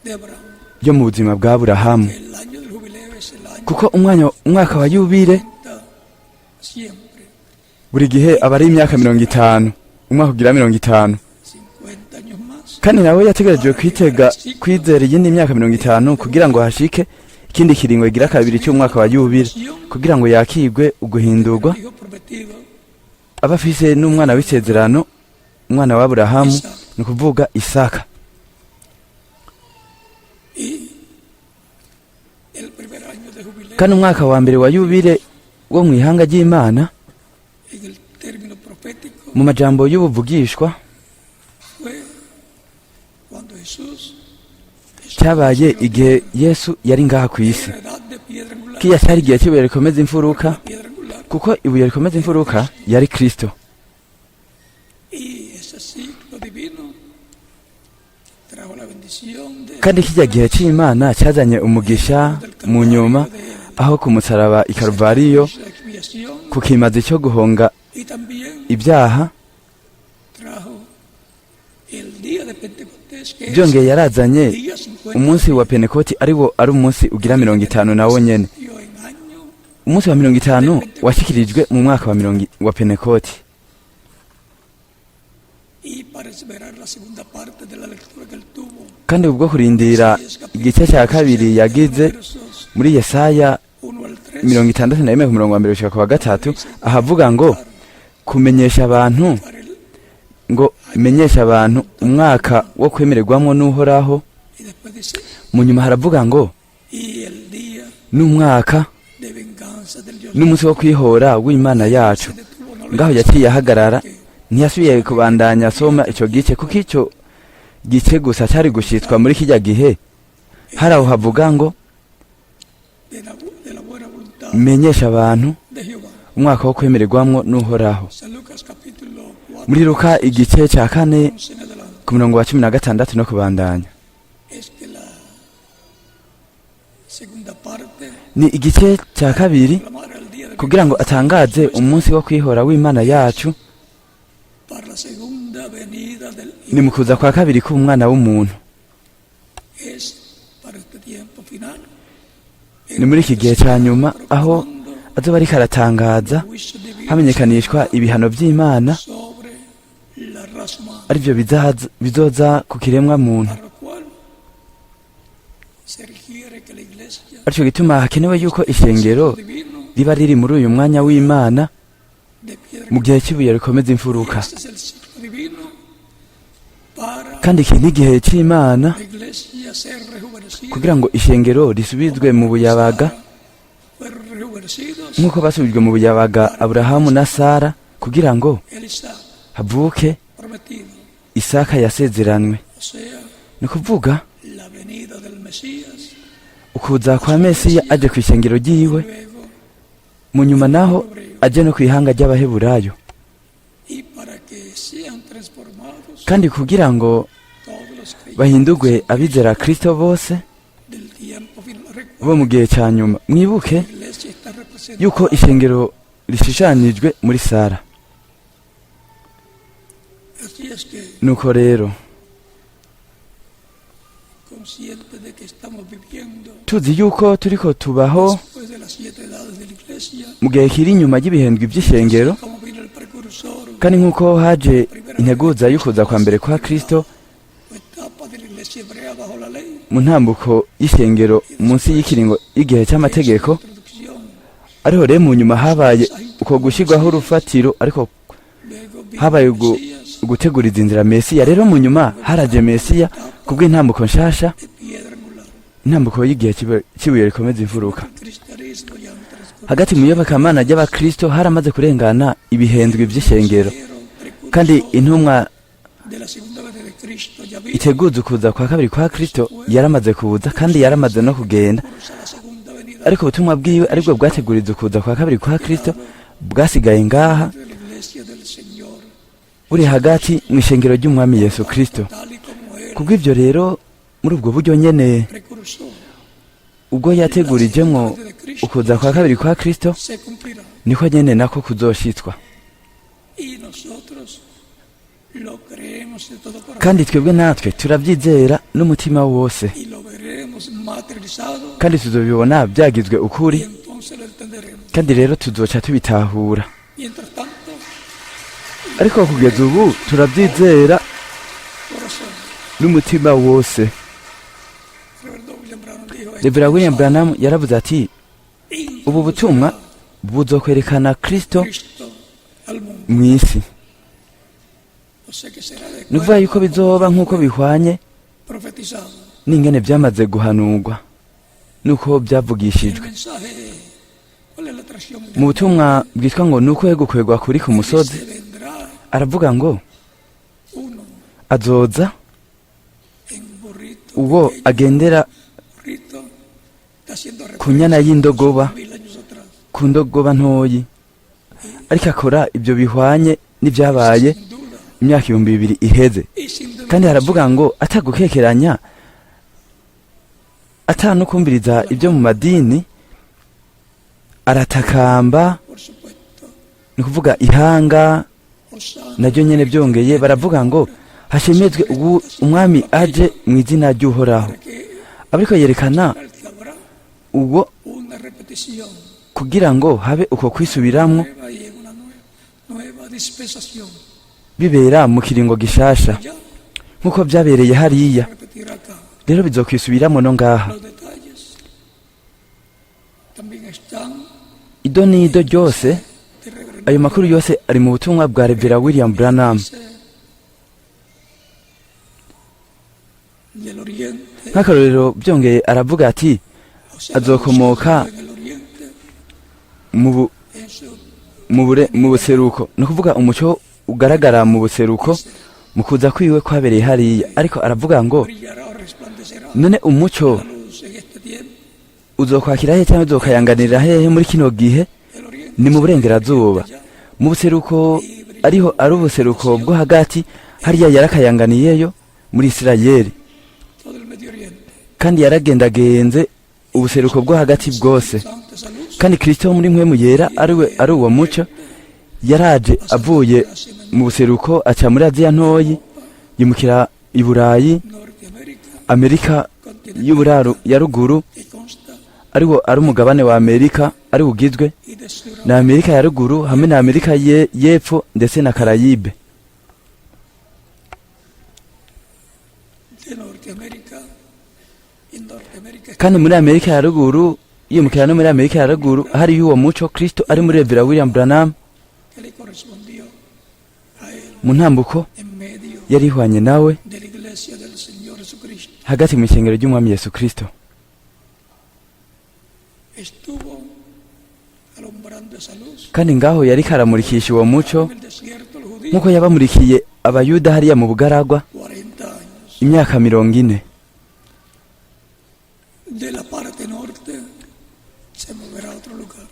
de Abraham. yo mu buzima bwa Aburahamu, El año del jubileo es el año kuko umwanya umwaka wa yubile 50 siempre. buri gihe aba ari imyaka 50, umwaka ugira 50. 50 años más. Kandi nawe yategerejwe kwitega kwizera iyindi myaka 50 kugira ngo hashike ikindi kiringo igira kabiri cy'umwaka wa yubile, kugira ngo yakigwe uguhindurwa, El hijo prometido, aba afise n'umwana w'isezerano, umwana wa Aburahamu, Isaac. ni ukuvuga Isaka. Y el primer año de jubileo Kandi umwaka wa mbere wa yubile wo mu ihanga ry'Imana, en el término profético, mu majambo y'ubuvugishwa, fue cuando Jesús estuvo cyabaye sobre la igihe tierra. Yesu yari ngaha ku isi. Era edad de piedra angular. Kiya cyari igihe cy'ibuye rikomeza imfuruka, La piedra angular. kuko ibuye rikomeza imfuruka yari Kristo. Y ese ciclo divino trajo la bendición de Kandi kijya gihe cy'Imana cyazanye umugisha mu nyuma, aho ku musaraba i Karuvariyo, la expiación ku kimazi cyo guhonga y también ibyaha. trajo el día de Pentecostés, que es Byongeye yarazanye día 50 umunsi wa Pentekoti, ari wo ari umunsi ugira 50 nawo nyene. dio en año Umunsi wa 50 washyikirijwe mu mwaka wa mirongo wa Pentekoti. y para esperar la segunda parte de la lectura que él tuvo Kandi ubwo kurindira igice cya kabiri yagize versos muri Yesaya 1 al 3 61 ku murongo wa mbere gushika ku wa gatatu, ahavuga ngo kumenyesha abantu, para el, ngo menyesha abantu umwaka wo kwemererwamwo n'Uhoraho. y después dice Mu nyuma haravuga ngo y el día n'umwaka de venganza del Dios n'umunsi wo kwihora w'Imana yacu. se detuvo, no Ngaho leyó yaciye ahagarara, ntiyasubiye kubandanya asoma ico gice, kuko ico gice gusa cari gushitswa muri kijya gihe. Hari aho havuga ngo de la buena voluntad menyesha abantu de Jehová. umwaka wo kwemererwamwo n'Uhoraho. San Lucas capítulo 4 Muri Luka igice cya kane, 11 en adelante ku murongo wa 16 no kubandanya, es que la segunda parte ni igice cya kabiri clamar al día de kugira ngo atangaze umunsi wo kwihora w'Imana yacu, para la segunda venida del ni mu kuza kwa kabiri k'umwana w'umuntu. Es para este tiempo final Ni muri iki gihe cya nyuma aho azoba ariko aratangaza hamenyekanishwa ibihano by'Imana, sobre la raza humana, aribyo bizoza ku kiremwa muntu. para lo cual se requiere que la iglesia Aricyo gituma hakenewe yuko ishengero divino riba riri muri uyu mwanya w'Imana de piedra mu gihe cy'ibuye rikomeza imfuruka. Este es el ciclo divino para Kandi iki ni igihe cy'Imana la iglesia ser rejuvenecida kugira ngo ishengero risubizwe mu buyabaga, fueron rejuvenecidos nk'uko basubijwe mu buyabaga Aburahamu na Sara, kugira ngo el Isaac havuke prometido, Isaka yasezeranywe, o sea, ni ukuvuga la venida del Mesías, ukuza kwa Mesiya aje ku ishengero ryiwe, luego mu nyuma naho aje no ku ihanga ry'Abaheburayo. y para que sean transformados Kandi kugira ngo todos los creyentes bahindurwe abizera Kristo bose del tiempo final. bo mu Recuerden, gihe cya nyuma. Mwibuke la iglesia está representada yuko ishengero rishushanijwe muri Sara. Así Así es que, Nuko rero, consciente de que estamos viviendo tuzi yuko turiko tubaho después de las siete edades de la iglesia, mu gihe kiri inyuma y'ibihembwe by'ishengero, como vino el precursor, kandi nk'uko haje integuza y'ukuza kwa mbere kwa Kristo o etapa de la iglesia hebrea bajo la ley, mu ntambuko y'ishengero munsi y'ikiringo y'igihe cy'amategeko, introducción, ariho rero mu nyuma habaye uko gushyirwaho urufatiro, ariko luego vino habaye el Mesías uguteguriza inzira Mesiya. Rero mu nyuma haraje Mesiya kubw'intambuko nshasha, de piedra angular. intambuko y'igihe cy'ibuye rikomeza imfuruka. El cristianismo ya han transcurrido Hagati mu iyobokamana ry'abakristo haramaze kurengana ibihendwi by'ishengero, mensajero, kandi precursor intumwa de la segunda vez de Cristo ya vino, iteguza ukuza kwa kabiri kwa Kristo yaramaze kuza kandi yaramaze no kugenda, cursa la segunda venida ariko ubutumwa bwiwe aribwo bwateguriza ukuza kwa kabiri kwa Kristo bwasigaye ngaha de la iglesia del Señor, buri hagati mu ishengero ry'umwami Yesu Kristo. tal y como él Kubw'ibyo rero, muri ubwo buryo nyene precursor ubwo yategurijemwo ukuza kwa kabiri kwa Kristo, se cumplirá, niko nyene nako kuzoshitswa. y nosotros lo creemos de todo corazón Kandi twebwe natwe turabyizera n'umutima wose, y lo veremos materializado, kandi tuzobibona byagizwe ukuri, y entonces lo entenderemos. kandi rero tuzoca tubitahura. Mientras tanto, Ariko kugeza ubu turabyizera corazón. n'umutima wose. Reverendo William Branham dijo, Reverend William Branham yaravuze ati: "Ubu butumwa buzokwerekana Kristo Cristo al mundo. mu isi." O sea que será de Ni ukuvuga yuko bizoba nk'uko bihwanye profetizado. n'ingene byamaze guhanurwa nuko El byavugishijwe mensaje, ¿cuál es la atracción? mu butumwa bwitwa ngo ni uko kuri ku musozi. Se vendrá Aravuga ngo uno azoza en burrito, uwo pequeño agendera burrito, está haciendo ku nyana y'indogoba, mil años atrás. ku ndogoba ntoyi, ariko akora ibyo bihwanye n'ibyabaye Sin duda imyaka 2000 iheze. y sin Kandi haravuga ngo atagukekeranya, atanukumviriza ibyo mu madini, aratakamba. Por supuesto, Ni ukuvuga ihanga Hosana, naryo nyene. Byongeye baravuga ngo: "Hashemezwe ubu umwami aje mu izina ry'Uhoraho." para que Ariko yerekana que habrá ubwo una repetición kugira ngo habe uko kwisubiramwo nueva y en una nueva dispensación. bibera mu kiringo gishasha, Ya nk'uko byabereye hariya, repetir acá. rero bizokwisubiramo no ngaha. Los detalles también están Ido n'ido ryose, de reverendo ayo makuru yose ari mu butumwa bwa Revera William Branham. dice, del oriente, Nk'akarorero, byongeye aravuga ati o sea, la luz azokomoka en el oriente, mu bu- en su mu buseruko, ni ukuvuga umuco ugaragara mu buseruko mu kuza kwiwe kwabereye hariya. Ariko aravuga ngo brillará o resplandecerá none umuco la luz en este tiempo. uzokwakira hehe cyangwa uzokayanganirira hehe muri kino gihe? El oriente Ni mu burengerazuba. ya Mu buseruko, ariho ari ubuseruko bwo hagati, hariya yarakayanganiyeyo muri Isirayeli, todo el Medio Oriente. kandi yaragendagenze ubuseruko bwo hagati bwose. Santa esa luz Kandi Kristo muri mpwemu yera, ariwe ari uwo muco, yaraje avuye mu buseruko, aca muri Aziya ntoyi, yimukira i Burayi, Norteamérica, Amerika continente y'uburaru ya ruguru, que consta ariwo ari umugabane wa Amerika, ari ugizwe y de Sudamérica, na Amerika ya ruguru hamwe na Amerika y'epfo ndetse na Karayibe. De Norteamérica y Norteamérica Kandi muri Amerika ya ruguru, yimukira no muri Amerika ya ruguru, hariyo uwo muco Kristo ari muri Revera William Branham que le correspondió a él mu ntambuko en medio yari ihwanye nawe de la iglesia del Señor Jesucristo. hagati mu ishengero ry'umwami Yesu Kristo. Estuvo alumbrando esa luz Kandi ngaho yari karamurikisha uwo muco en el desierto los judíos nk'uko yabamurikiye abayuda hariya mu bugaragwa 40 años. imyaka 40. De la parte norte se moverá a otro lugar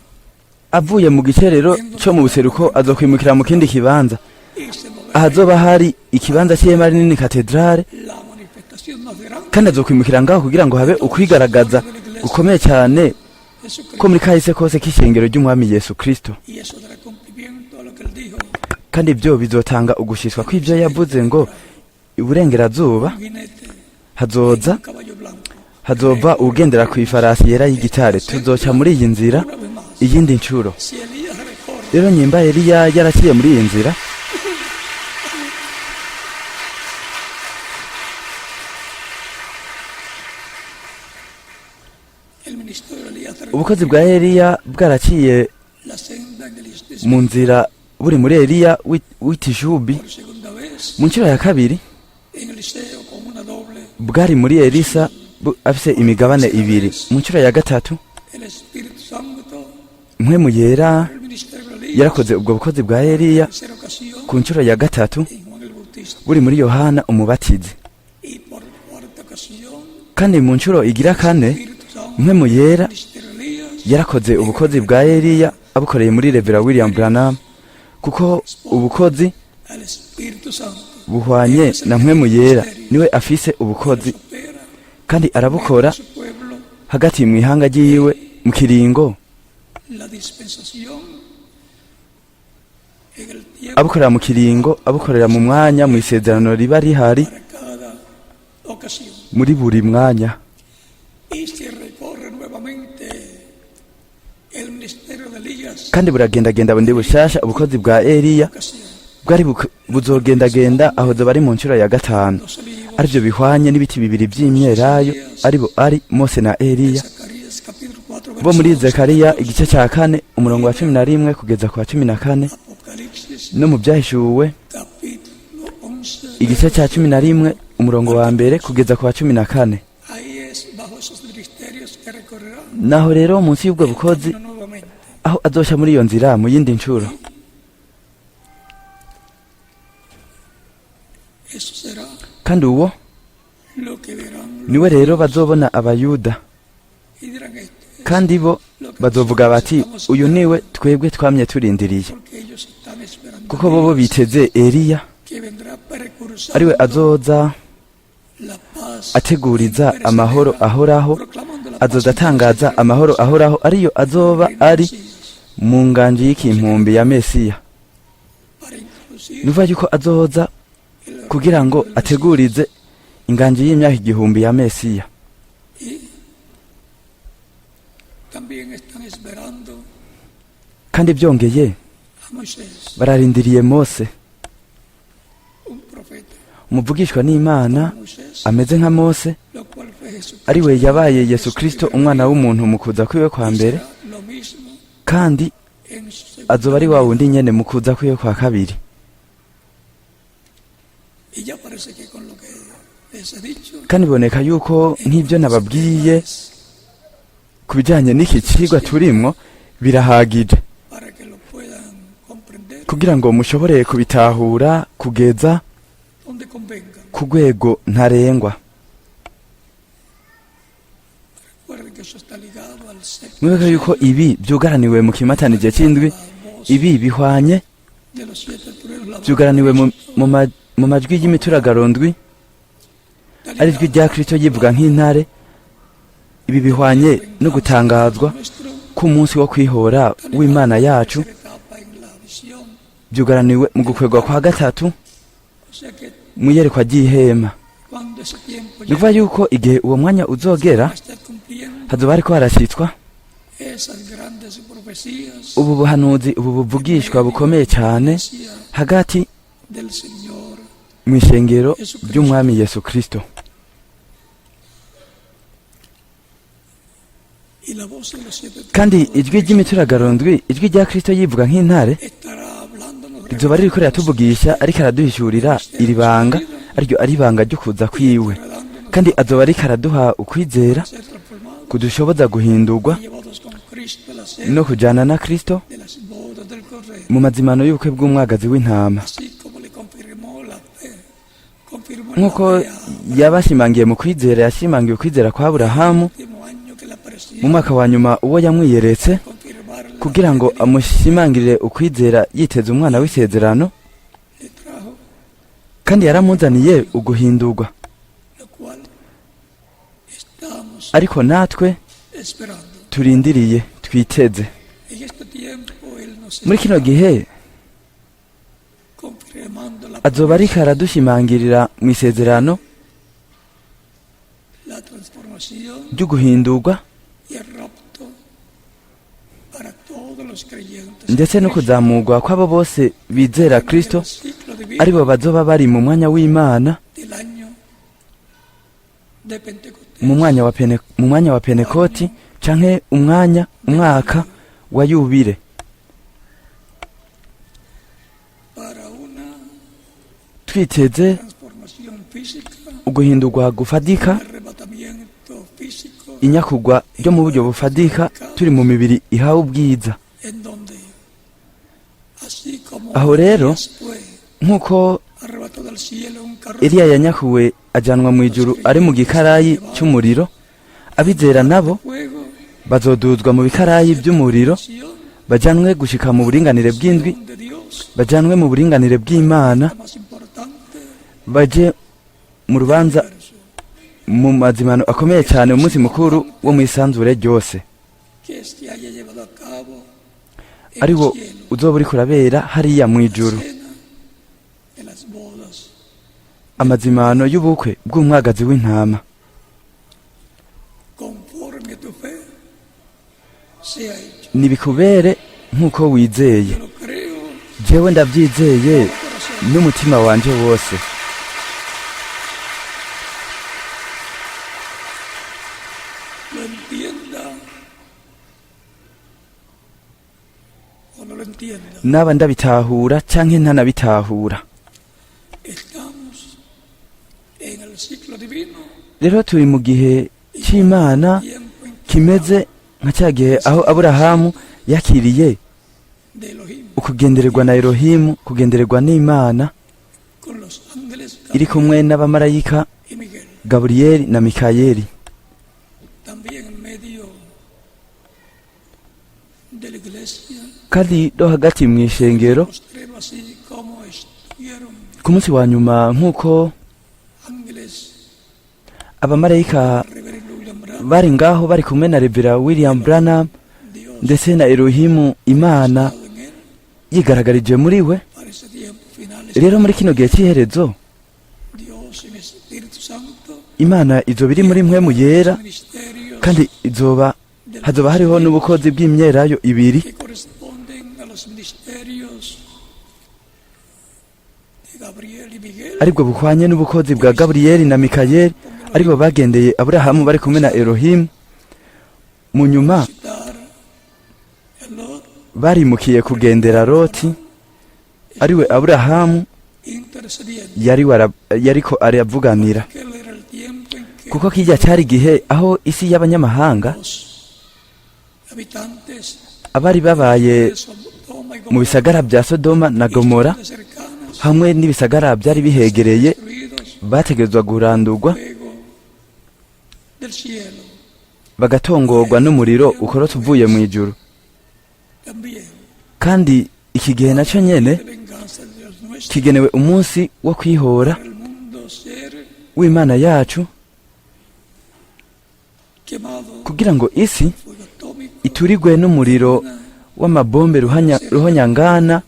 Avuye mu gice rero cyo mu buseruko, azokwimukira mu kindi kibanza y se moverá ahazoba hari ikibanza cy'ihema rinini, katedrale, la manifestación más grande kandi azokwimukira ngaho kugira ngo habe ukwigaragaza gukomeye cyane Jesucristo. ko muri kahise kose k'ishengero ry'umwami Yesu Kristo. Y eso dará cumplimiento a lo que él dijo Kandi Kandi ibyo bizotanga ugushishwa kw'ibyo yavuze ngo iburengerazuba Un jinete hazoza en un caballo blanco. hazova uwugendera ku ifarasi yera y'igitare. Tuzoca muri iyi nzira Una vez más, iyindi nshuro. si Elías recorre Rero nyimba Eliya yaraciye muri iyi nzira, el ministerio de Elías ubukozi recorrió bwa Eliya bwaraciye la senda en el mu nzira buri muri Eliya w'itishubi por segunda vez mu nshuro ya kabiri, en Eliseo con una doble bwari muri Elisa afise imigabane ibiri. Mu nshuro ya gatatu, el Espíritu Santo Mpwemu Yera el ministerio de Elías yarakoze ubwo bukozi bwa Eliya tercera ocasión ku nshuro ya gatatu en Juan el Bautista buri muri Yohana Umubatizi. Y por cuarta ocasión Kandi mu nshuro igira kane, Espíritu Santo Mpwemu Yera ministerio de Elías yarakoze ubukozi bwa Eliya abukoreye muri Revera William Branham, kuko ubukozi al Espíritu Santo buhwanye na Mpwemu Yera. Niwe afise ubukozi opera kandi arabukora su pueblo hagati mu ihanga ryiwe mu kiringo la dispensación en el tiempo abukorera mu kiringo, abukorera mu mwanya mu isezerano riba rihari para cada ocasión. muri buri mwanya. Y se recorre nuevamente el ministerio de Elías Kandi buragendagenda bundi bushasha ubukozi bwa Eliya ocasión bwari buzogendagenda aho zoba ari mu nshuro ya gatanu, los olivos arivyo bihwanye n'ibiti bibiri vy'imyelayo, aribo ari Mose na Eliya Zacarías capítulo 4 bo muri verso 11, Zekariya igice cya 4 umurongo wa 11 kugeza ku wa 14, Apocalipsis no mu Byahishuwe capítulo 11 igice cya 11 umurongo wa 1 kugeza ku wa 14. Ahí es bajo esos ministerios que recorrerá Naho rero munsi y'ubwo el bukozi camino nuevamente. aho azosha muri iyo nzira mu yindi nshuro. Eso será Kandi uwo lo que verán niwe rero bazobona Abayuda, y dirán: este es kandi bo lo que bazovuga nosotros bati: estamos uyu esperando, niwe twebwe twamye turindiriye, porque ellos están esperando kuko bobo biteze Eliya, que vendrá precursando ariwe azoza la paz ateguriza amahoro imperecedera, ahoraho, proclamando la paz azoza atangaza imperecedera amahoro ahoraho, ariyo azoba del reino ari Mesías, mu nganji y'ikimpumbi ya Mesiya. para introducir Nuva yuko azoza el kugira ngo reino del Mesías. ategurize inganji y'imyaka 1000 ya Mesiya. Y también están esperando Kandi byongeye a Moisés, bararindiriye Mose, un profeta umuvugishwa n'Imana como Moisés, ameze nka Mose, lo cual fue Jesucristo. ariwe yabaye Yesu Kristo umwana w'umuntu mu kuza kwiwe kwa Y mbere, será lo mismo kandi en su segunda azoba ari wa venida. wundi nyene mu kuza kwiwe kwa kabiri. Y ya parece que con lo que les he dicho, Kandi biboneka yuko nk'ibyo nababwiye ku bijyanye n'iki cigwa turimwo birahagije para que lo puedan comprender kugira ngo mushobore kubitahura kugeza donde convenga. ku rwego ntarengwa. Recuerden que eso está ligado al séptimo Mwibuke yuko sello, ibi byugaraniwe mu kimatanije c'indwi, la voz ibi bihwanye de los siete truenos, la voz byugaraniwe de Cristo, mu majwi y'imituragaro ndwi, está ari ijwi ligado rya Kristo yivuga nk'intare. Ibi bihwanye no gutangazwa nuestro, k'umunsi wo kwihora está ligado w'Imana a la yacu, tercera etapa en la visión. byugaraniwe mu gukwegwa kwa gatatu O sea que mu iyerekwa ry'ihema. cuando ese tiempo Ni ukuvuga llegue, yuko igihe uwo mwanya uzogera va a estar cumpliendo hazoba hariko harashyitswa esas grandes profecías ubu buhanuzi, ubu buvugishwa bukomeye cyane Iglesia hagati del Señor mu ishengero ry'Umwami Yesu Kristo. Y la voz de los siete Kandi truenos ijwi ry'imituragaro ndwi, ijwi rya Kristo yivuga nk'intare, estará hablándonos, rizoba ririko riratuvugisha, ariko araduhishurira iri banga, ariryo ari ibanga ryo kuza kwiwe, dándonos kandi azoba ariko araduha ukwizera ser transformados kudushoboza guhindurwa y llevados con Cristo a la no cena kujana na Kristo de las bodas del Cordero, mu mazimano y'ubukwe bw'umwagazi w'intama, así como le confirmó la fe, confirmó la nk'uko fe a Abraham yabashimangiye mu kwizera, yashimangiye ukwizera kwa Aburahamu el último año que le apareció, mu mwaka wa nyuma uwo yamwiyeretse confirmar la kugira ngo fe de amushimangirire ukwizera yiteze umwana w'isezerano, le trajo, kandi yaramuzaniye uguhindurwa, lo cual estamos ariko natwe esperando. turindiriye twiteze. En este tiempo Él nos Muri kino está gihe la Azoba ariko promesa, aradushimangirira mu isezerano la transformación ry'uguhindurwa y el rapto para todos los creyentes en ndetse no Cristo. kuzamurwa kw'abo bose bizera En Kristo, el ciclo divino aribo bazoba bari mu mwanya w'Imana, del año de Pentecostés, mu mwanya wa Pentekoti canke umwaka wa yubile, para una twiteze transformación física, uguhindurwa gufadika, arrebatamiento físico, inyakugwa ryo mu buryo bufadika turi mu mibiri ihawe ubwiza. en donde así como Aho rero, Elías fue nk'uko arrebatado al cielo en un carro Eliya yanyakuwe ajanwa mu ijuru ari mu gikarayi cy'umuriro, abizera nabo fuego, bazoduzwa mu bikarayi by'umuriro, bajanwe gushika mu buringanire bw'indwi, de Dios, bajanwe mu buringanire bw'Imana, la más importante baje mu rubanza verso mu mazimano akomeye cyane, umunsi mukuru wo mu isanzure ryose, que se haya llevado a cabo en ari el wo cielo, uzoba uriko urabera hariya mu ijuru, la cena de las bodas amazimano y'ubukwe bw'umwagazi w'intama. Conforme a tu fe sea hecho. Nibikubere nk'uko wizeye. Yo lo creo Jewe ndabyizeye de corazón. n'umutima wanje wose. Lo entienda o no lo entienda. Naba ndabitahura canke ntanabitahura. Estamos en el ciclo divino Rero turi mu gihe c'Imana tiempo en kimeze nka cya gihe aho Aburahamu yakiriye de Elohim ukugendererwa na Elohimu, kugendererwa n'Imana con los ángeles iri kumwe n'abamarayika y Miguel. Gaburiyeli na Mikayeli. También en medio de la iglesia, Kandi no hagati mu ishengero, postrero, así como estuvieron ku munsi wa nyuma, nk'uko ángeles abamarayika reverendo William Branham, bari ngaho bari kumwe na Revera William Branham Dios ndetse na Elohimu Imana estado en él yigaragarije muri we. para ese tiempo final. Rero muri kino gihe cy'iherezo, Dios en Espíritu Santo Imana izoba iri muri mwe mu yera, ministerios kandi izoba del hazoba hariho n'ubukozi bw'imyelayo ibiri que corresponden a los ministerios de Gabriel y Miguel aribwo buhwanye n'ubukozi bwa Gaburiyeli na Mikayeli, aribo bagendeye Aburahamu bari kumwe na Elohimu. Mu nyuma visitar el Lot barimukiye kugendera Loti, ariwe Aburahamu intercediendo. yariko aravuganira, Aquel era el tiempo en que kuko kijya cyari igihe aho isi y'abanyamahanga, los habitantes abari babaye de Sodoma y mu Gomorra bisagara bya Sodoma na y Gomora ciudades cercanas hamwe n'ibisagara byari bihegereye, destruidos bategerezwa kurandurwa, fuego del cielo. bagatongorwa n'umuriro ukorotse uvuye mu ijuru. También Kandi iki gihe nacyo nyene de venganza de Dios nuestro kigenewe umunsi wo kwihora para el mundo ser w'Imana yacu, quemado kugira ngo isi fuego atómico iturigwe n'umuriro w'amabombe ruhonyanganda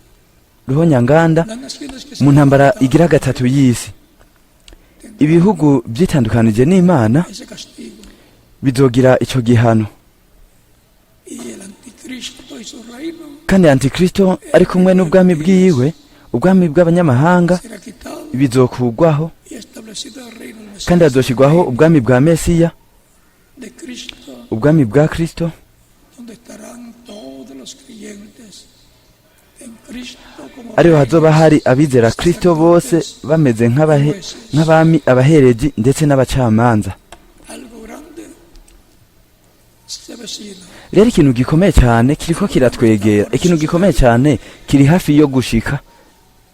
las naciones que se mu ntambara levantaron igira gatatu y'isi. tendrán Ibihugu byitandukanije n'Imana ese castigo bizogira ico gihano. Y el anticristo y su reino Kandi Antikristo ari kumwe n'ubwami bwiwe, ubwami bw'abanyamahanga, será quitado bizokugwaho, y establecido el reino del Mesías kandi hazoshirwaho ubwami bwa Mesiya, de Cristo, ubwami bwa Kristo, donde estarán todos los creyentes en Cristo como ariho hazoba reyes, hari abizera Kristo bose bameze nk'abami, abaherezi ndetse n'abacamanza. Algo grande se avecina. Rero ikintu gikomeye cyane kiriko kiratwegera, ikintu gikomeye cyane kiri hafi yo gushika.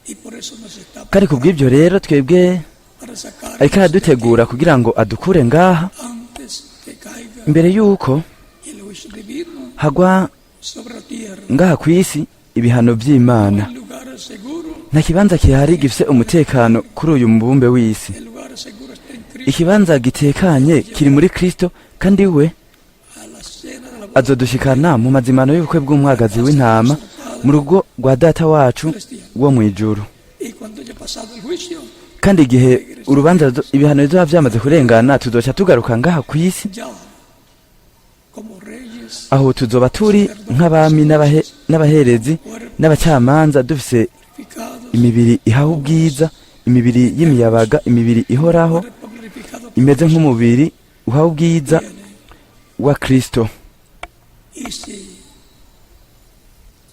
Y por eso nos está Kandi kubw'ibyo rero twebwe para sacar ariko aradutegura kugira ngo adukure ngaha antes que caiga mbere y'uko el juicio divino hagwa sobre la tierra. ngaha ku isi ibihano by'Imana. El lugar seguro, Nta kibanza gihari gifise umutekano kuri uyu mubumbe w'isi. el lugar seguro está en Cristo Ikibanza gitekanye kiri muri Kristo, kandi we a la cena de la boda azodushikana mu mazimano y'ubukwe bw'umwagazi w'intama mu rugo rwa Data wacu celestial. wo mu ijuru. Y cuando haya pasado el juicio, Kandi igihe urubanza ibihano bizoba vyamaze kurengana, tuzoca tugaruka ngaha ku isi. Ya como reyes, Aho tuzoba turi nk'abami n'abaherezi n'abacamanza, dufise glorificados, imibiri ihaha ubwiza, imibiri y'imiyabaga, imibiri ihoraho, cuerpo glorificado imeze nk'umubiri uhawe ubwiza viene. wa Kristo. Y si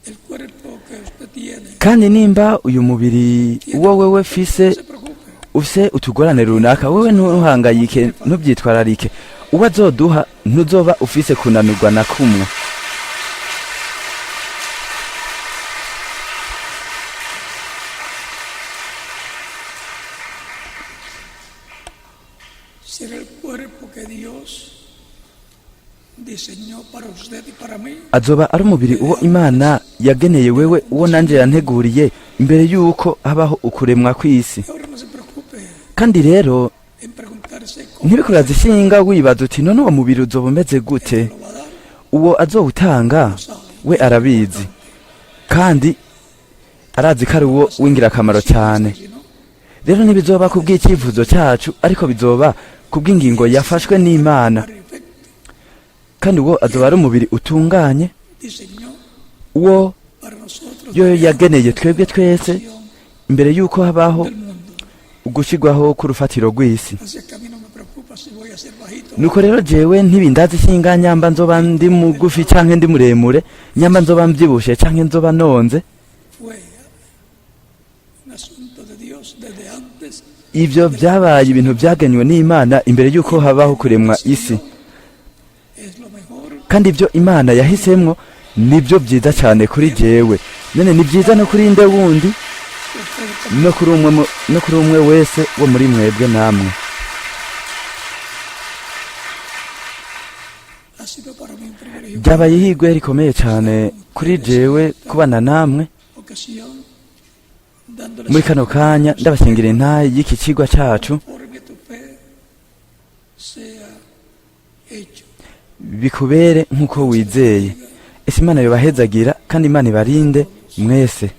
el cuerpo que usted tiene, Kandi nimba uyu mubiri uwo wewe fise no se preocupe, ufise utugorane runaka, wewe ntuhangayike, ntubyitwararike. Uwo azoduha ntuzoba ufise kunanirwa na kumwe. Será el cuerpo que Dios diseñó para usted y para mí. Azoba ari umubiri uwo Imana yageneye wewe, uwo nanjye yanteguriye imbere y'uko habaho ukuremwa kw'isi. Y ahora no se preocupe Kandi rero en preguntarse cómo ntibikuraze ishinga wibaza uti: "None uwo mubiri uzoba umeze gute?" lo va a dar. Uwo azowutanga we arabizi, kandi arazi ko ari uwo w'ingirakamaro cyane. Sino Rero ntibizoba ku bw'icyifuzo cyacu, ariko bizoba ku bw'ingingo yafashwe n'Imana. Perfecto Kandi uwo azoba ari umubiri utunganye, diseñó uwo para nosotros yo yageneye twebwe twese imbere y'uko habaho del mundo. ugushyirwaho k'urufatiro rw'isi. Así es que a mí no me preocupa si voy a ser bajito. Nuko rero jewe ntibindazi ishinga nyamba nzoba ndi mugufi canke ndi muremure, nyamba nzoba mvyibushe canke nzoba nonze. Fue un asunto de Dios desde antes. Ivyo vyabaye ibintu vyagenywe n'Imana imbere y'uko habaho kuremwa isi. Es lo mejor. Kandi ivyo Imana yahisemwo nibyo vyiza cyane kuri jewe, none ni vyiza no kuri nde wundi, Que usted no kuri umwe wese wo muri mwebwe namwe. Ha sido para mí un privilegio. Byabaye ihigwe rikomeye cyane kuri jewe kubana namwe Ocasión dándole muri kano kanya, ndabashingira intahe y'iki kigwa cacu. Conforme tu fe sea hecho. Bikubere nk'uko wizeye. Ese Imana yobahezagira, kandi Imana ibarinde mwese.